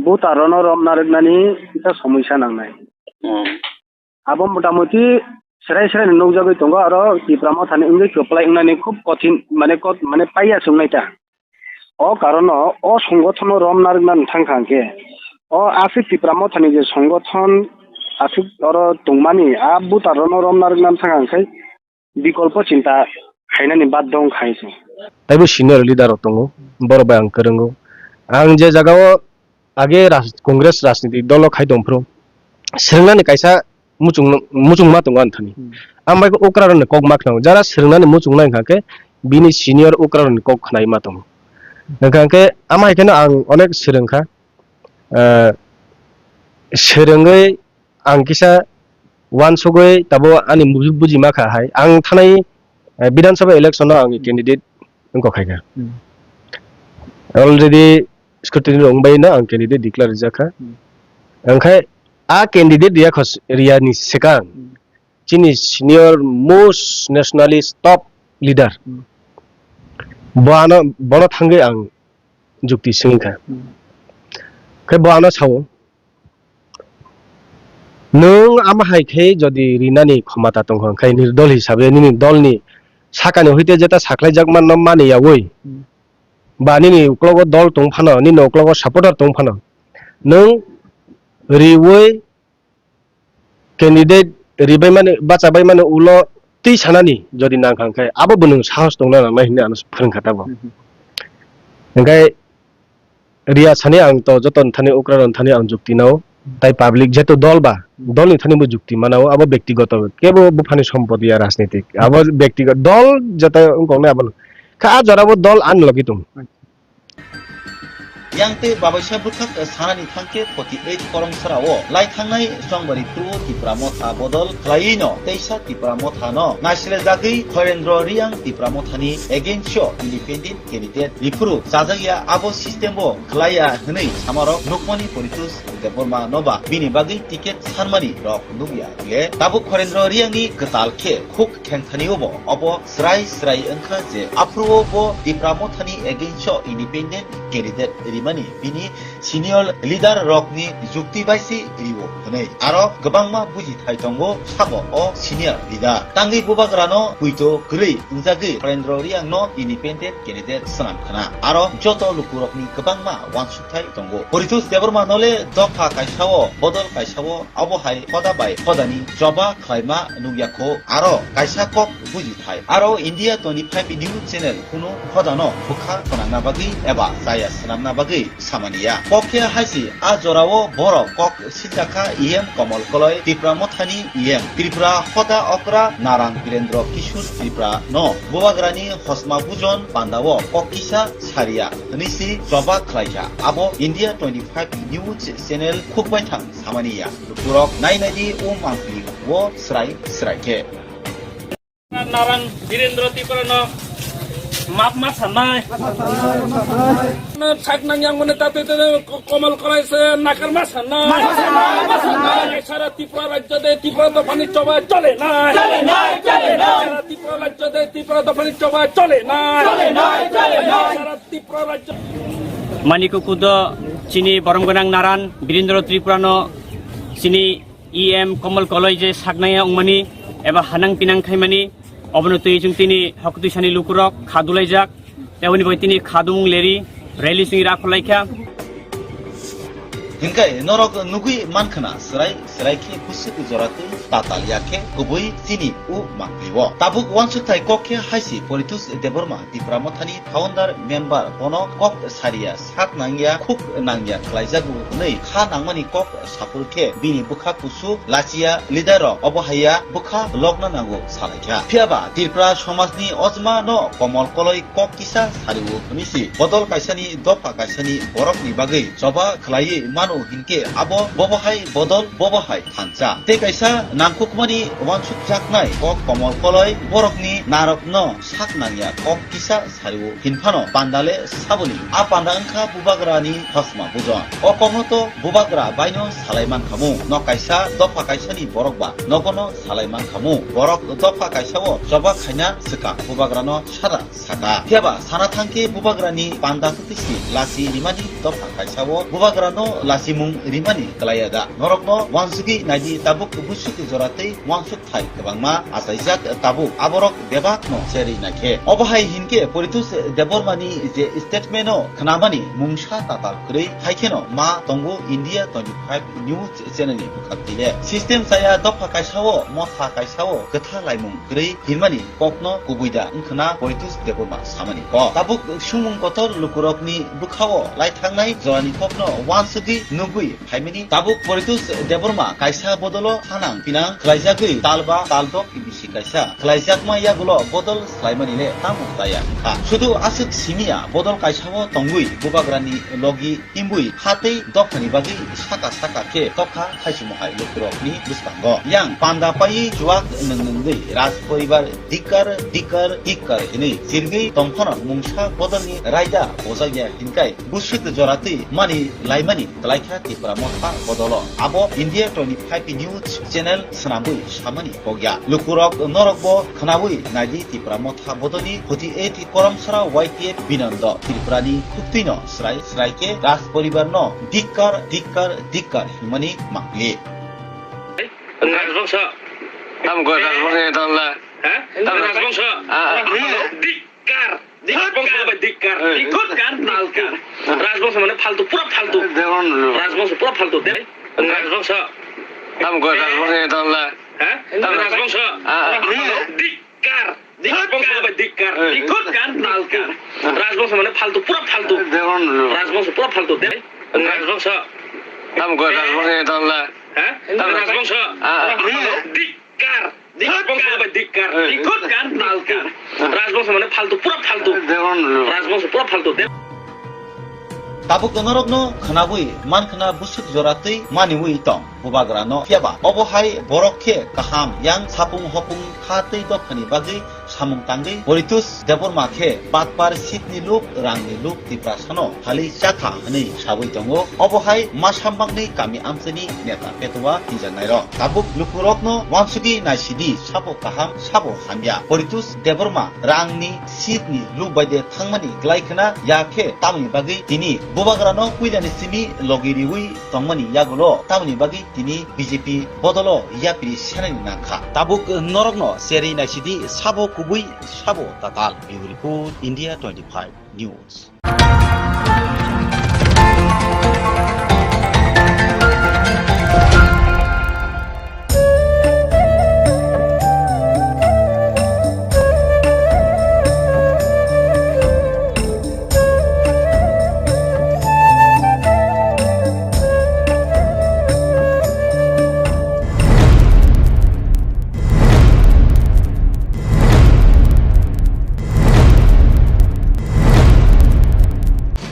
voter-no rom narwknani kisa somoisa nangnai. Hmm. Abo motamuti srai srai no nukjagwi tongo, aro Tipra Mothani wngwi kwplai wngnani khub kothin, mane kot-, mane paiya chwngnai ta. O karono o songothono rom narwkna thangkha hwnkhe, o aswk Tipra Mothani je songothon aswk oro tongmani, a voter-no rom narwkna thangkha hwnkhe bikolpo chinta khainani baddo wngkha hinwi se. Taibo senior leader rok tongo, borok bai ang kwrwngo. Ang je jagao age raj-, Congress rajniti dolo khai tongphuru, swrwngnani kaisa muchung, muchungma tongo ani thani. Hmm. Ang bai okra rokni kok ma khwnao, jara swrwngnani muchungnai wngkha khe bini senior okra rokni kok khwnai ma tongo. Wngkha khe ama hai kheno ang onek swrwngkha, ah, swrwngwi ang kisa uansugwi tabuk ani buji-, buji ma kha hai. Ang thanai, eh, Bidhan Sabha election-o ang Hmm. candidate wngkha khaikha. Hmm. Already scrutiny rok wngbaino ang candidate declare rijak kha. Hmm. Wngkhe a candidate riya khos-, riyani swkang Hmm. chini senior most nationalist top leader Hmm. bo ano, bono thangwi ang jukti swngkha. Hmm. Khe bo ano sao, "Nwng ama hai khe jodi rinani khomata tongkha, hwnkhe nini dol hisabe nini dolni sakani hoite jeta sakhlaijakma no mani yaui, Hmm. ba nini uklogo dol tong phano, nini uklogo supporter tong phano, nwng riui candidate ribai mani, bacha bai mani ulo twi sanani jodi nang kha, hwnkhe abo bo nwng sahos tongna nangnai," hinwi ano phwrwngkha tabuk. Hmm. Hwnkhe riya sani ang to joto ni thani okra rok ni thani ang jukti nao. Tai public jeto dol ba, dol ni thani bo jukti mana o, abo bektigoto, kebo buphani sompoti ya rajnitik. Abo bektigoto, dol jeta wngkok nai abo. Kha a jora bo dol ani logi tong. Yang tei babaisa bwkhak sanani thangkhe forty eight koromsarao lai thangnai Chongbari two Tipra Motha bodol khlaiwi no teisa Tipra Motha no naisilajagwi Khoirendro Riang Tipra Mothani against o independent candidate riphuru chajakya abo system o khlaiya hwnwi samarok nukmani Poritos Debbarma noba bini bagwi ticket sanmani rok nukya hwnle tabuk Khoirendro Riangni kwtal khe khuk khengthani obo obo srai srai wngkha je aphuru o bo Tipra Mothani against o independent candidate rimani bini senior leader rokni jukti bai se rio hwnwi aro kwbangma bujithai tongo sabo o senior leader. Tangwi bubagrano puito kwrwi wngjagwi Khoirendro Riangno independent candidate swnam khna. Aro joto lukurokni kwbangma uansukthai tongo. Poritos Debbarma nole dopha kaisao bodol kaisao abo hai hoda bai hodani choba khlaima nukya kho. Aro kaisa kok buji thai. Aro India twenty-five News Channel kunu hodano bwkha khwnangna bagwi eba chaya swnamna bagwi samani ya. Kok khe haisi a jorao borok kok sijakha E M Komol Koloi, Tipra Mothani E M, Tripura hoda okra Narang Birendra Kishore Tripura no bubagrani hosma bujon pandao kok kisa saria hwnwi se choba khlaikha. Abo India twenty-five News Channel khukbaithang samani ya. Lukurok nai nai di o mangpili o srai srai khe. Narang Birendra Tripura no map ma sanai. Sak nang yang mane tate te Komol Koloi se nakar ma sanai. Sara Tripura rajyo de Tripura dophani choba chole nai. Sara Tripura rajyo de Tripura dophani choba chole nai. Sara Tripura rajyo. Manikuku do chini borom gwnang Naran Birendra Tripura no chini E M Komol Koloi je saknaya wngmani eba hanang pinang khaimani, obono twi chwng tini hok twi sani lukurok kha dulaijak, tei oboni bai tini kha dumung leri rally singwi rakhorlaikha. Hinkai norok nugwi mankhana srai srai khe bwswk jora twi tatal ya khe kubui chini u mangpli o. Tabuk uansukthai kok khe haisi Poritos Debbarma Tipra Mothani founder member bono kok saria sak nangya khuk nangya khlaijago hwnwi kha nangmani kok saphuru khe bini bwkha kusu lachiya leader rok obo haiya bwkha lokna nango salaikha. Phiyaba Tripura somajni ojma no Komol Koloi kok kisa sario hwnwi si bodol kaisani dopha kaisani borokni bagwi choba khlaiwi mano hinkhe abo bobo hai bodol bobo hai thansa. Tei kaisa nangkukmani uansukjaknai kok Komol Koloi borokni narokno sak nangya kok kisa sario hinphano panda le saboni. A panda wngkha bubagrani hosma bujon. O kokno to bubagra baino salai mankhamu. No kaisa dopha kaisani borok ba nogono salai mankhamu. Borok dopha kaisao choba khaina swkang bubagrano sada saka. Phiyaba sana thangkhe bubagrani panda twtwi si lachi rimani dopha kaisao bubagrano lachimung rimani kwlaiya da? Norokno uansugwi naidi tabuk bwswk jora tei uansuk thai kwbangma achaijak tabuk aborok bebak no cherwi naikhe. Obo hai hinkhe Poritos Debbarmani je statement o khnamani mungsa tatal kwrwi haikheno ma tongo India twenty-five News Channel ni bwkhak tile. System chaya dopha kaisao motha kaisao kwtha laimung kwrwi hinmani kokno kubui da wngkhwna Poritos Debbarma samani kok. Tabuk sumung kotor lukurokni bwkhao lai thangnai jorani kokno uansugwi nugwi phaimani tabuk Poritos Debbarma kaisa bodolo thanang pinang khlaijagwi talba taldok bisi kaisa khlaijakma yagulo bodol khlaimani le tamo chaya wngkha. Sudu aswk simiya bodol kaisao tongwi bubagrani logi imbui hatei dophani bagwi saka saka khe tokha thaisimo hai lukurokni bwskango. Yang panda paiwi chuak nwngnwngwi raj poribar dikkar dikkar dikkar hinwi chirgwi tongphano mungsa bodolni raida bojakya hinkai bwswk joratwi mani laimani kwlaikha Tipra Motha bodolo. Abo India twenty-five News Channel swnamwi samani kokya. Lukurok norokbo khwnawi naidi Tipra Motha bodolni forty eight koromsara Y T F Binondo Tripurani khuktwino srai srai khe raj poribarno dikkar dikkar dikkar hinmani mangli. Rajbongso. Tam go rajbongso ni tongla. Ha? Tam rajbongso. Ah, ah. Dik- Kar. Dik bongso bai dik kar. Dik kar, nal kar. Rajbongso mane faltu, pura faltu. Rajbongso pura faltu. Rajbongso. Tam go rajbongso ni tongla. Ha? Rajbongso. Ah, ah. Dik kar. Dik bongso bai dik kar. Dik kar, nal kar. Rajbongso mane faltu, pura faltu. Rajbongso pura faltu. Rajbongso. Tam go Rajbongso ni dol la. Ha? Tam Rajbongso. Ah, ah. Dik. Kar, dik, bongso bai dik kar. Eh. Dik kar, tal kar. Rajbongso mane faltu, pura faltu. Demon lu. Rajbongso pura faltu. Dem- Tabuk norokno khwnabwi mankhna bwswk jora twi maniwi tong bubagrano, phiyaba obo hai borok khe kaham yang sapung hopung kha tei dophani bagwi samung tangwi Poritus Debbarma khe batpar seatni luk, rangni luk Tiprasano phalwi chakha hwnwi sawi tongo. Obo hai masa bangni kami amchaini neta petua hinjaknairok. Tabuk lukurokno uansugwi naisidi, sabo kaham, sabo hamya. Poritus Debbarma rangni seatni luk bai de thangmani glai khna, ya khe tamoni bagwi tini bubagrano puilani simi logi riwi tongmani yagulo tamoni bagwi tini B J P bodolo yapri senani nangkha. Tabuk norokno cherwi naisidi, sabo kubui, sabo tatal. Bureau Report, India twenty-five News.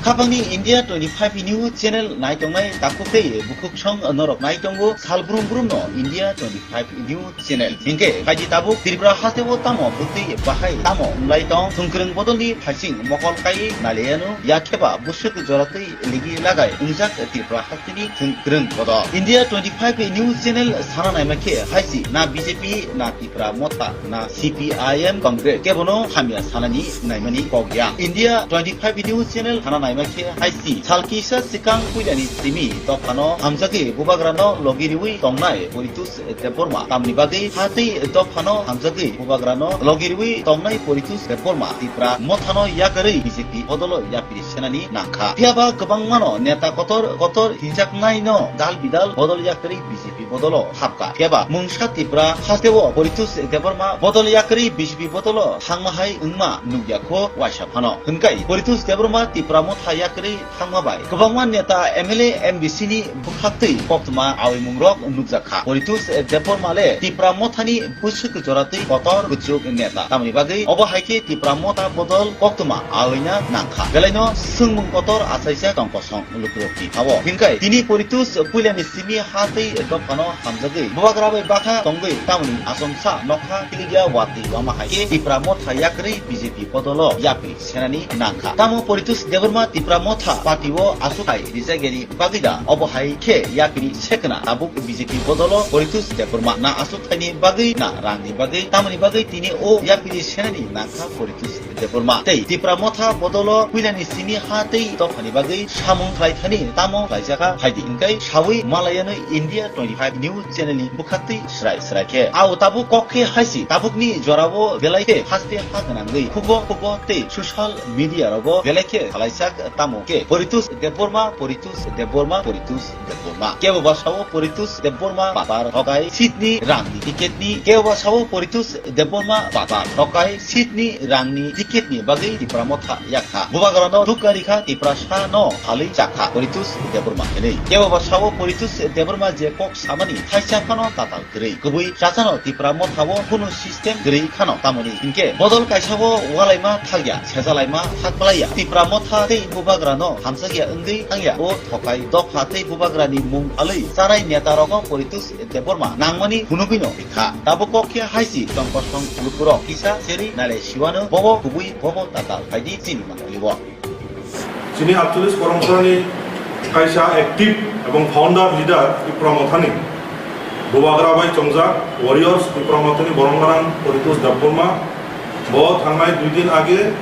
Khapangni India twenty-five News channel naitongnai takhuk tei bukhuk song norok naitongo sal brum brumno India twenty-five News channel. Hinkhe phaidi tabuk Tripura hasteo tamo bwtwi bahai tamo wnglaitong, thwngkwrwng bodolni phaising mokol kai naliano, yakheba bwswk joratwi ligi lagai wngjak Tripura hasteni thwngkwrwng bodol. India twenty-five News channel sana naima khe haisi na B J P na Tipra Motha na C P I M Congress kebono hamya sanani naimani kok ya. India twenty-five News channel sana naima khe haisi sal kisa swkang puilani simi dophano hamjagwi bubagrano logi riwi tongnai Poritus Debbarma. Tamni bagwi ha tei dophano hamjagwi bubagrano logi riwi tongnai Poritus Debbarma Tipra Mothano yakarwi B J P bodolo yapri senani nangkha. Phiyaba kwbangmano neta kotor kotor hinjaknaino dal bidal bodol yakarwi B J P bodolo hapkha. Phiyaba mungsa Tipra hasteo Poritus Debbarma bodol yakarwi B J P bodolo thangma hai wngma nukya kho waisa phano. Hwnkai Poritus Debbarma Tipra Motha yakarwi thangma bai kwbangma neta, M L A, M D C ni bwkhaktwi koktwma awimungrok nukjakha. Poritus Debbarma le Tipra Mothani bwswk joratwi kotor kuchuk neta. Tamoni bagwi obo hai khe Tipra Motha bodol koktwma awina nangkha. Belaino swngmung kotor achaijak tong kosong lukurokni ha-o. Hinkhe tini Poritus puilani simi ha tei dophano hamjagwi bubagra bai bakha tongwi tamoni achomsa nokha kiligya watwi wama hai khe Tipra Motha yakarwi B J P bodolo yapri senani nangkha. Tamo Poritus Debbarma Tipra Motha party o aswk hai rijakya ni bagwi da obo hai khe yapri sekna tabuk B J P bodolo Poritus Debbarma na aswk thaini bagwi na rangni bagwi tamoni bagwi tini o yapri senani nangkha Poritus Debbarma. Tei Tipra Motha bodolo puilani simi ha tei dophani bagwi samung khlai thani tamo khlaijakha phaidi hinkhe sawi malayanwi India twenty-five News channel ni bwkhaktwi srai srai khe. Ao tabuk kok khe haisi tabukni jorao belai khe haste ha gwnangwi khugo khugo tei social media rogo belai khe khlaijak tamo khe Poritus Debbarma, Poritus Debbarma, Poritus Debbarma. Kebo ba sao Poritus Debbarma batar thokai seat ni rang ni ticket ni, kebo ba sao Poritus Debbarma batar thokai seat ni rang ni ticket ni bagwi Tipra Motha yakha. Bubagrano dukha rikha, Tiprasa no phalwi chakha Poritus Debbarma hinwi. Kebo ba sao Poritus Debbarma je kok samani thaisa phano tatal kwrwi. Kubui chachano Tipra Motha o kunu system kwrwi khano tamoni. Hinkhe bodol kaisa o walaima thakya, sejalaima thak balaiya. Tipra Motha tei bubagrano hamjakya wngwi thangya o thokai dopha tei bubagrani mung phalwi chanai neta rokno Poritus Debbarma nangmani phunugwino rikha. Tabuk kok khe haisi tongkosong lukurok kisa seri nale siwano bobo kubui bobo tatal phaidi chini manlio. Chini aatcholish poromporani kaisa active ebong founder leader Tipra Mothani bubagra bai chongjak warriors Tipra Mothani borong gwnang Poritos Debbarma bo thangnai dui din age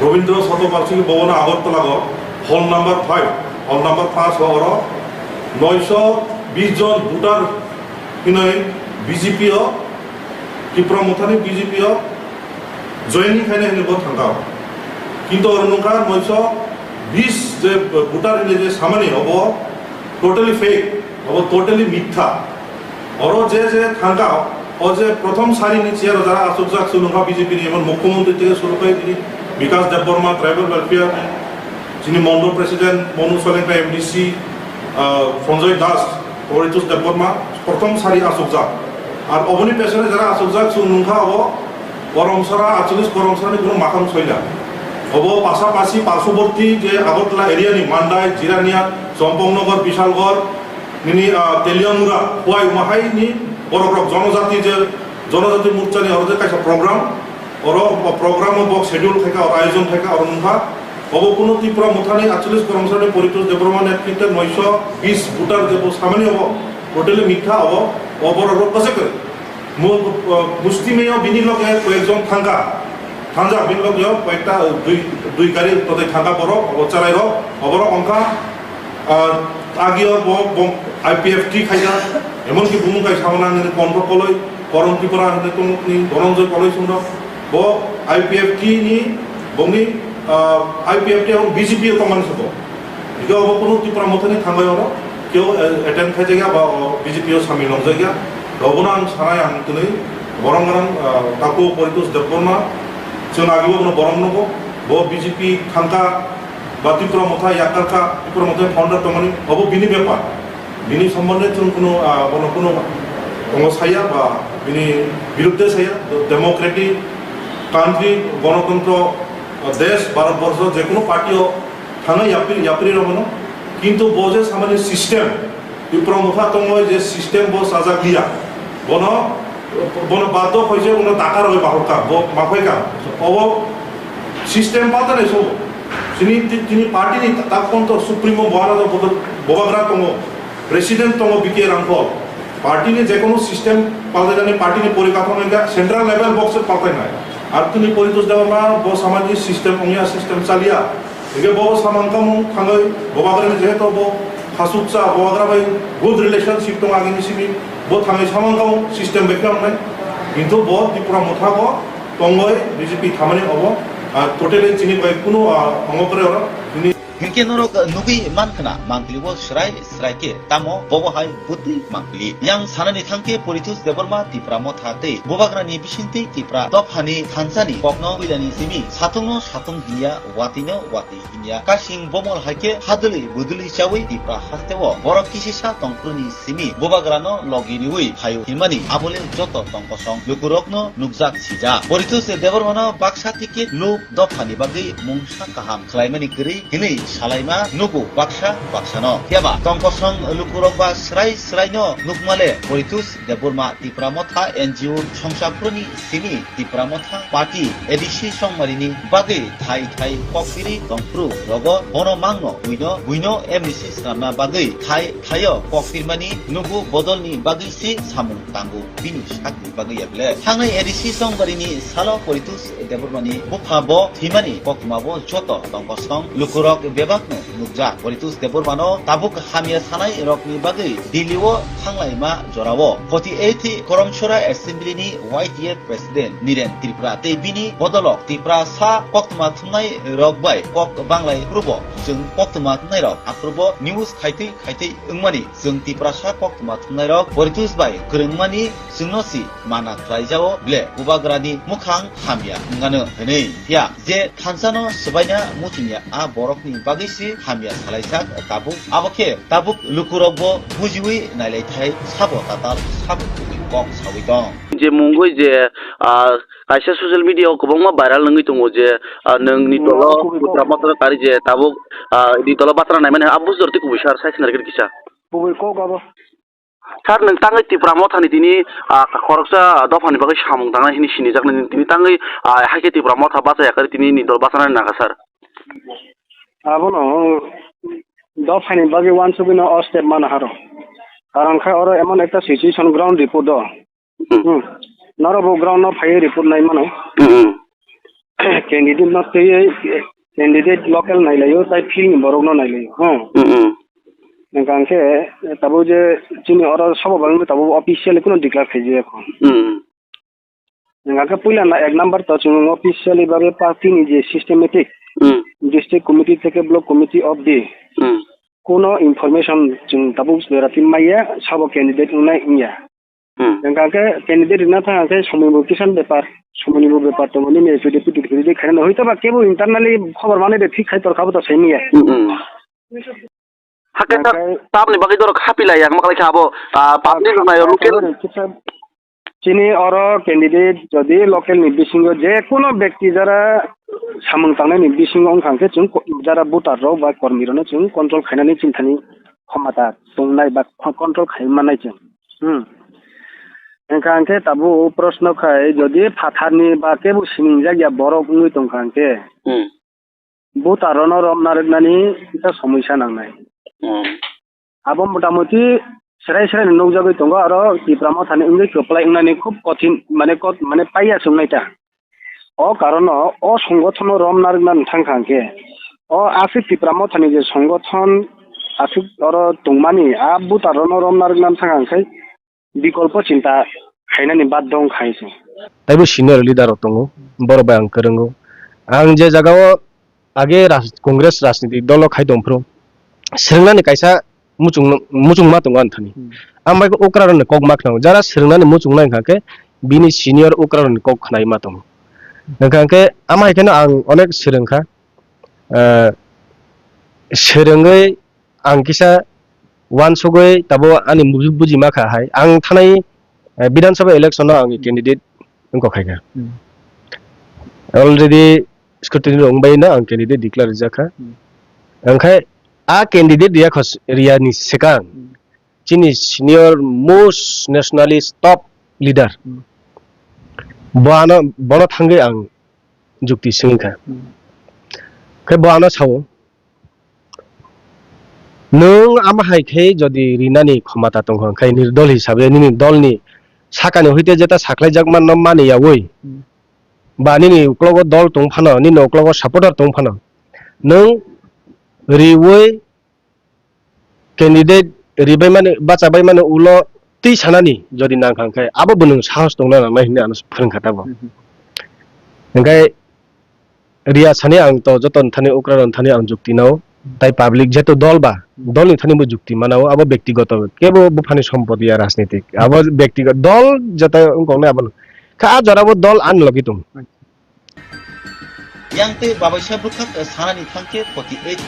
Rabindra Shatobarshiki Bhavan Agartala o hall number five, hall number five o oro noisho bish jon voter hinoi B J P o, Tipra Mothani B J P o joining khainai hinui bo thangkha. Kintu oro nungkha noisho bish je voter hinui je samani obo totally fake, obo totally mitha. Oro je je thangkha, o je prothom sari ni chair o jara achukjak se nungkha B J P ni emon Mukhyamantri theke suru khai tini Bikash Debbarma, Tribal Welfare, chini Mondol President Monu Solanki, M D C, Ah, Sanjoy Das, Poritos Debbarma, prothom sari achukjak. Ar oboni pesone jara achukjak, chwng nungkha abo Koromsara, acholish Koromsarani kuno makham soila. Obo pasapasi parsoborti je Agartala area ni Mandai, Jirania, Champaknagar, Bishalgarh, nini, ah, Teliamura, Khowai, Umahai ni borok rok jonojati je, Jonojati Morcha ni oro je kaisa program, oro o program o bok schedule khaika, oro ayojon khaika, oro nungkha. Obo kuno Tipra Mothani acholish Koromsarani Poritos Debbarma netritwe noisho bish voter je bo samani obo totally mitha obo, obo borok rok kwchak kwrwi. Mu-, uh, musti meyo bini loge koyekjon thangkha. Thangjak bini loge koyekta, uh, dui, dui gari todai thangkha borok, obo cherai rok, oborok ongkha, uh, agio bo, bo I P F T khaijak, emonki bumung kaisa hwnna nini konto koloi, Korom Tripura hwnwi tongmani Dhananjay koloi songno, bo I P F T ni, bongni, uh, I P F T ang B J P o tongmani sabo. Hingke obo kunu Tipra Mothani thangbai oro keu, eh, attend khaijakya ba o B J P o samil nongjakya. Obono ang sanai ang twnwi borong gorong, ah, takhuk Poritos Debbarma, chwng agebo bono borong nukgo. Bo B J P thangkha ba Tipra Motha yakarkha, Tipra Mothani founder tongmani, obo bini bepar. Bini sombonde chwng kunu, ah, bono kunu tongo saya ba bini birudde saya, democratic country, gonotontro, ah, desh, Bharat borsho, jekunu party o thangwi yapri, yapri rw mano. Kintu bo je samani system, Tipra Motha tongwi je system bo chajak liya. Bono, bono baddo khaise bono dakar rwi bahorkha, bo maphai ka. Obo system paltanai so. Chini ti-, tini party ni ta-, tak ponto supremo bo ano bodol, bobagra tongo, president tongo B K Ramphal. Party ni jekunu system paltainani party ni porikathamo hingka central level box paltainai. Ar tini Poritos Debbarma bo samani system ongya system chaliya. Hingke bo samang kamung thangwi bobagrani jehetu bo khasuksa bobagra bai good relationship tong agini simi bo thangwi samang kamung system bai khe wngnai. Kintu bo Tipra Motha bo tongwi B J P thamani obo, ah, totally chini bai kunu, ah, ongo kre oro. Hingke norok nugwi mankha na mangpili bo srai srai khe tamo bobo hai bwtwi mangpili. Yang sanani thangkhe Poritos Debbarma Tipra Motha tei bobagrani bisingtwi Tipra dophani thansani kokno puilani simi satungno satung hinya watwino watwi. Hinya kasing bomol hai khe hadwlwi budwlwi chawi Tipra hasteo borok kisisa tongphuruni simi bubagrano logi riwi phaio hinmani abole joto tongkosong lukurokno nukjak sijak. Poritos Debbarmano baksa ticket luk dophani bagwi mungsa kaham khlaimani kwrwi hinwi salaima nugo baksa baksano. Phiyaba tongkosong lukurok ba srai sraino nukmale Poritos Debbarma Tipra Motha N G O songchaphuruni simi Tipra Motha Party A D C chongmarini bagwi thai thai kokpiri tongphuru rogo bono mangno buino buino M D C swnamna bagwi thai thaio kokpirmani nugu bodolni bagwi se samung tango bini sakni bagwi ya ble. Thangnai A D C chongmarini salo Poritos Debbarmani bupha bo thwimani koktwma bo joto tongkosong lukurok bebakno nukjak. Poritos Debbarmano tabuk hamya sanai rokni bagwi Delhi o thanglaima jorao forty eighth Koromsora Assembly ni Y T F President Niren Tripura tei bini bodolok Tiprasa koktwma thumnai rok bai kok banglai phuru bo chwng koktwma thumnai rok aphuru bo news khaitwi khaitwi wngmani chwng Tiprasa koktwma thumnai rok Poritos bai kwrwngmani chwngno si mana khlaijao ble bubagrani mukhang hamya wngano hwnwi. Phiya je thansano swbaina muchungya a borokni bagwi se hamya salaijak tabuk. Abo khe tabuk lukurokbo bujiwi nailaithai sabo tatal sabo kubui kok sawi tong. Je mungwi je, ah, kaisa social media o kwbangma viral wngwi tongo je, ah, nwng ni dolo kubui kok. Butra motor kari je tabuk, ah, ni dolo batra naimani abo jor tei kubui sar sai khna rikir kisa. Kubui kok abo. Sir, nwng tangwi Tipra Mothani tini, ah, khoroksa dophani bagwi samung tangnai hwnwi sinijaknai, tini tangwi, ah, hai khe Tipra Motha bachaya khe tini ni dol bachanani nangkha, sir? Abono dophani bagwi uansugwino o step mano haro. Karon khe oro emon ekta situation ground report o. Hmm. Hmm. Norok bo ground no phaiwi report nai mano. Hmm, hmm. Candidate no twiwi candidate local nailaio, tai field ni borok no nailaio. Hmm. Hmm, hmm. Hingkha hingkhe tabuk je chini oro sobo bagwi tabuk officially kuno declare khaijak kho. Hmm. Hingkha khe puila na ek number to chwng officially bagwi party ni je systematic Hmm. district committee theke block committee of the Hmm. kuno information chwng tabuk berati maya sabo candidate wngnai wngya. Hmm. Hingkha khe candidate rwna thang khe somoibo kisan bepar, somoinibo bepar tongo, nini affidavit affidavit khaina hoi toba kebo internally khobor manwi de thik khai torkha bo to saimanya. Hmm, hmm. Hakhe sir, Nakhai- tamni bagwi dorok hapilai yang maklai kha abo, ah, public rok nayo, local. Chini oro candidate jodi local ni bisingo je kono bekti jara samung tangnai ni bisingo wngkha hwnkhe chwng ko-, jara voter rok ba kormi rok no chwng control khainani chini thani khomata tongnai ba kho-, control khai mannai chwng. Hmm. Wngkha hwnkhe tabuk proshno khai jodi phatharni ba kebo sinijak ya borok wngwi tongkha hwnkhe, Hmm. Voter rokno rom narwknani kisa somoisa nangnai. Hmm. Abo motamoti serai serai no nukjagwi tongo, aro Tipra Mothani wngwi kwplai wngnani khub kothin, mane kot-, mane paiya se wngnai ta. O karono o songothono rom narwkna thangkha hwnkhe, o aswk Tipra Mothani je songothon aswk oro tongmani, a voter rokno rom narwkna thangkha hwnkhe, bikolpo chinta khainani baddo wngkha hinwi se. Taibo senior leader rok tongo, borok bai ang kwrwngo. Ang je jagao age raj-, Congress rajniti dolo khai tongphuru, swrwngnani kaisa muchung, muchungma tongo ani thani. Hmm. Ang bai okra rokni kok ma khwnao, jara swrwngnani muchungnai wngkha khe bini senior okra rokni kok khwnai ma tongo. Wngkha khe ama hai kheno ang onek swrwngkha, ah, swrwngwi ang kisa uansugwi tabo ani buji-, bujima kha hai. Ang thanai, eh, Bidhan Sabha election no ang candidate wngkha kha. Hmm. Already scrutiny rok wngbai no ang candidate declare rijak kha. Hmm. Wngkhe a candidate riya khos-, riya ni swkang Hmm. chini senior most nationalist top leader Hmm. bo ano, bono thangwi ang jukti swngwi kha. Hmm. Khe bo ano sao, "Nwng ama hai khe jodi rinani khomata tongkha, khe nini dol hisabe nini dolni sakani hoite jeta sakhlaijak manno mani yaui, Hmm. ba nini uklogo dol tong phano, nini uklogo supporter tong phano, nwng riui candidate ribai mani, bachabai mani ulo twi sanani jodi nangkha khe, abo bo nwng sahos tongna nangnai," hinwi ano phwrwngkha tabo. Mhm. Hwnkhe riya sani ang to joto ni thani okra rok ni thani ang jukti nao, tai public jeto dol ba, dol ni thani bo jukti manao, abo bektigoto kebo buphani sompoti ya rajnitik, abo bektigoto dol jeto wngkok nai abo kha, a jora bo dol ani logi tong. Yang tei babaisa bwkhak sanani thangkhe forty eight.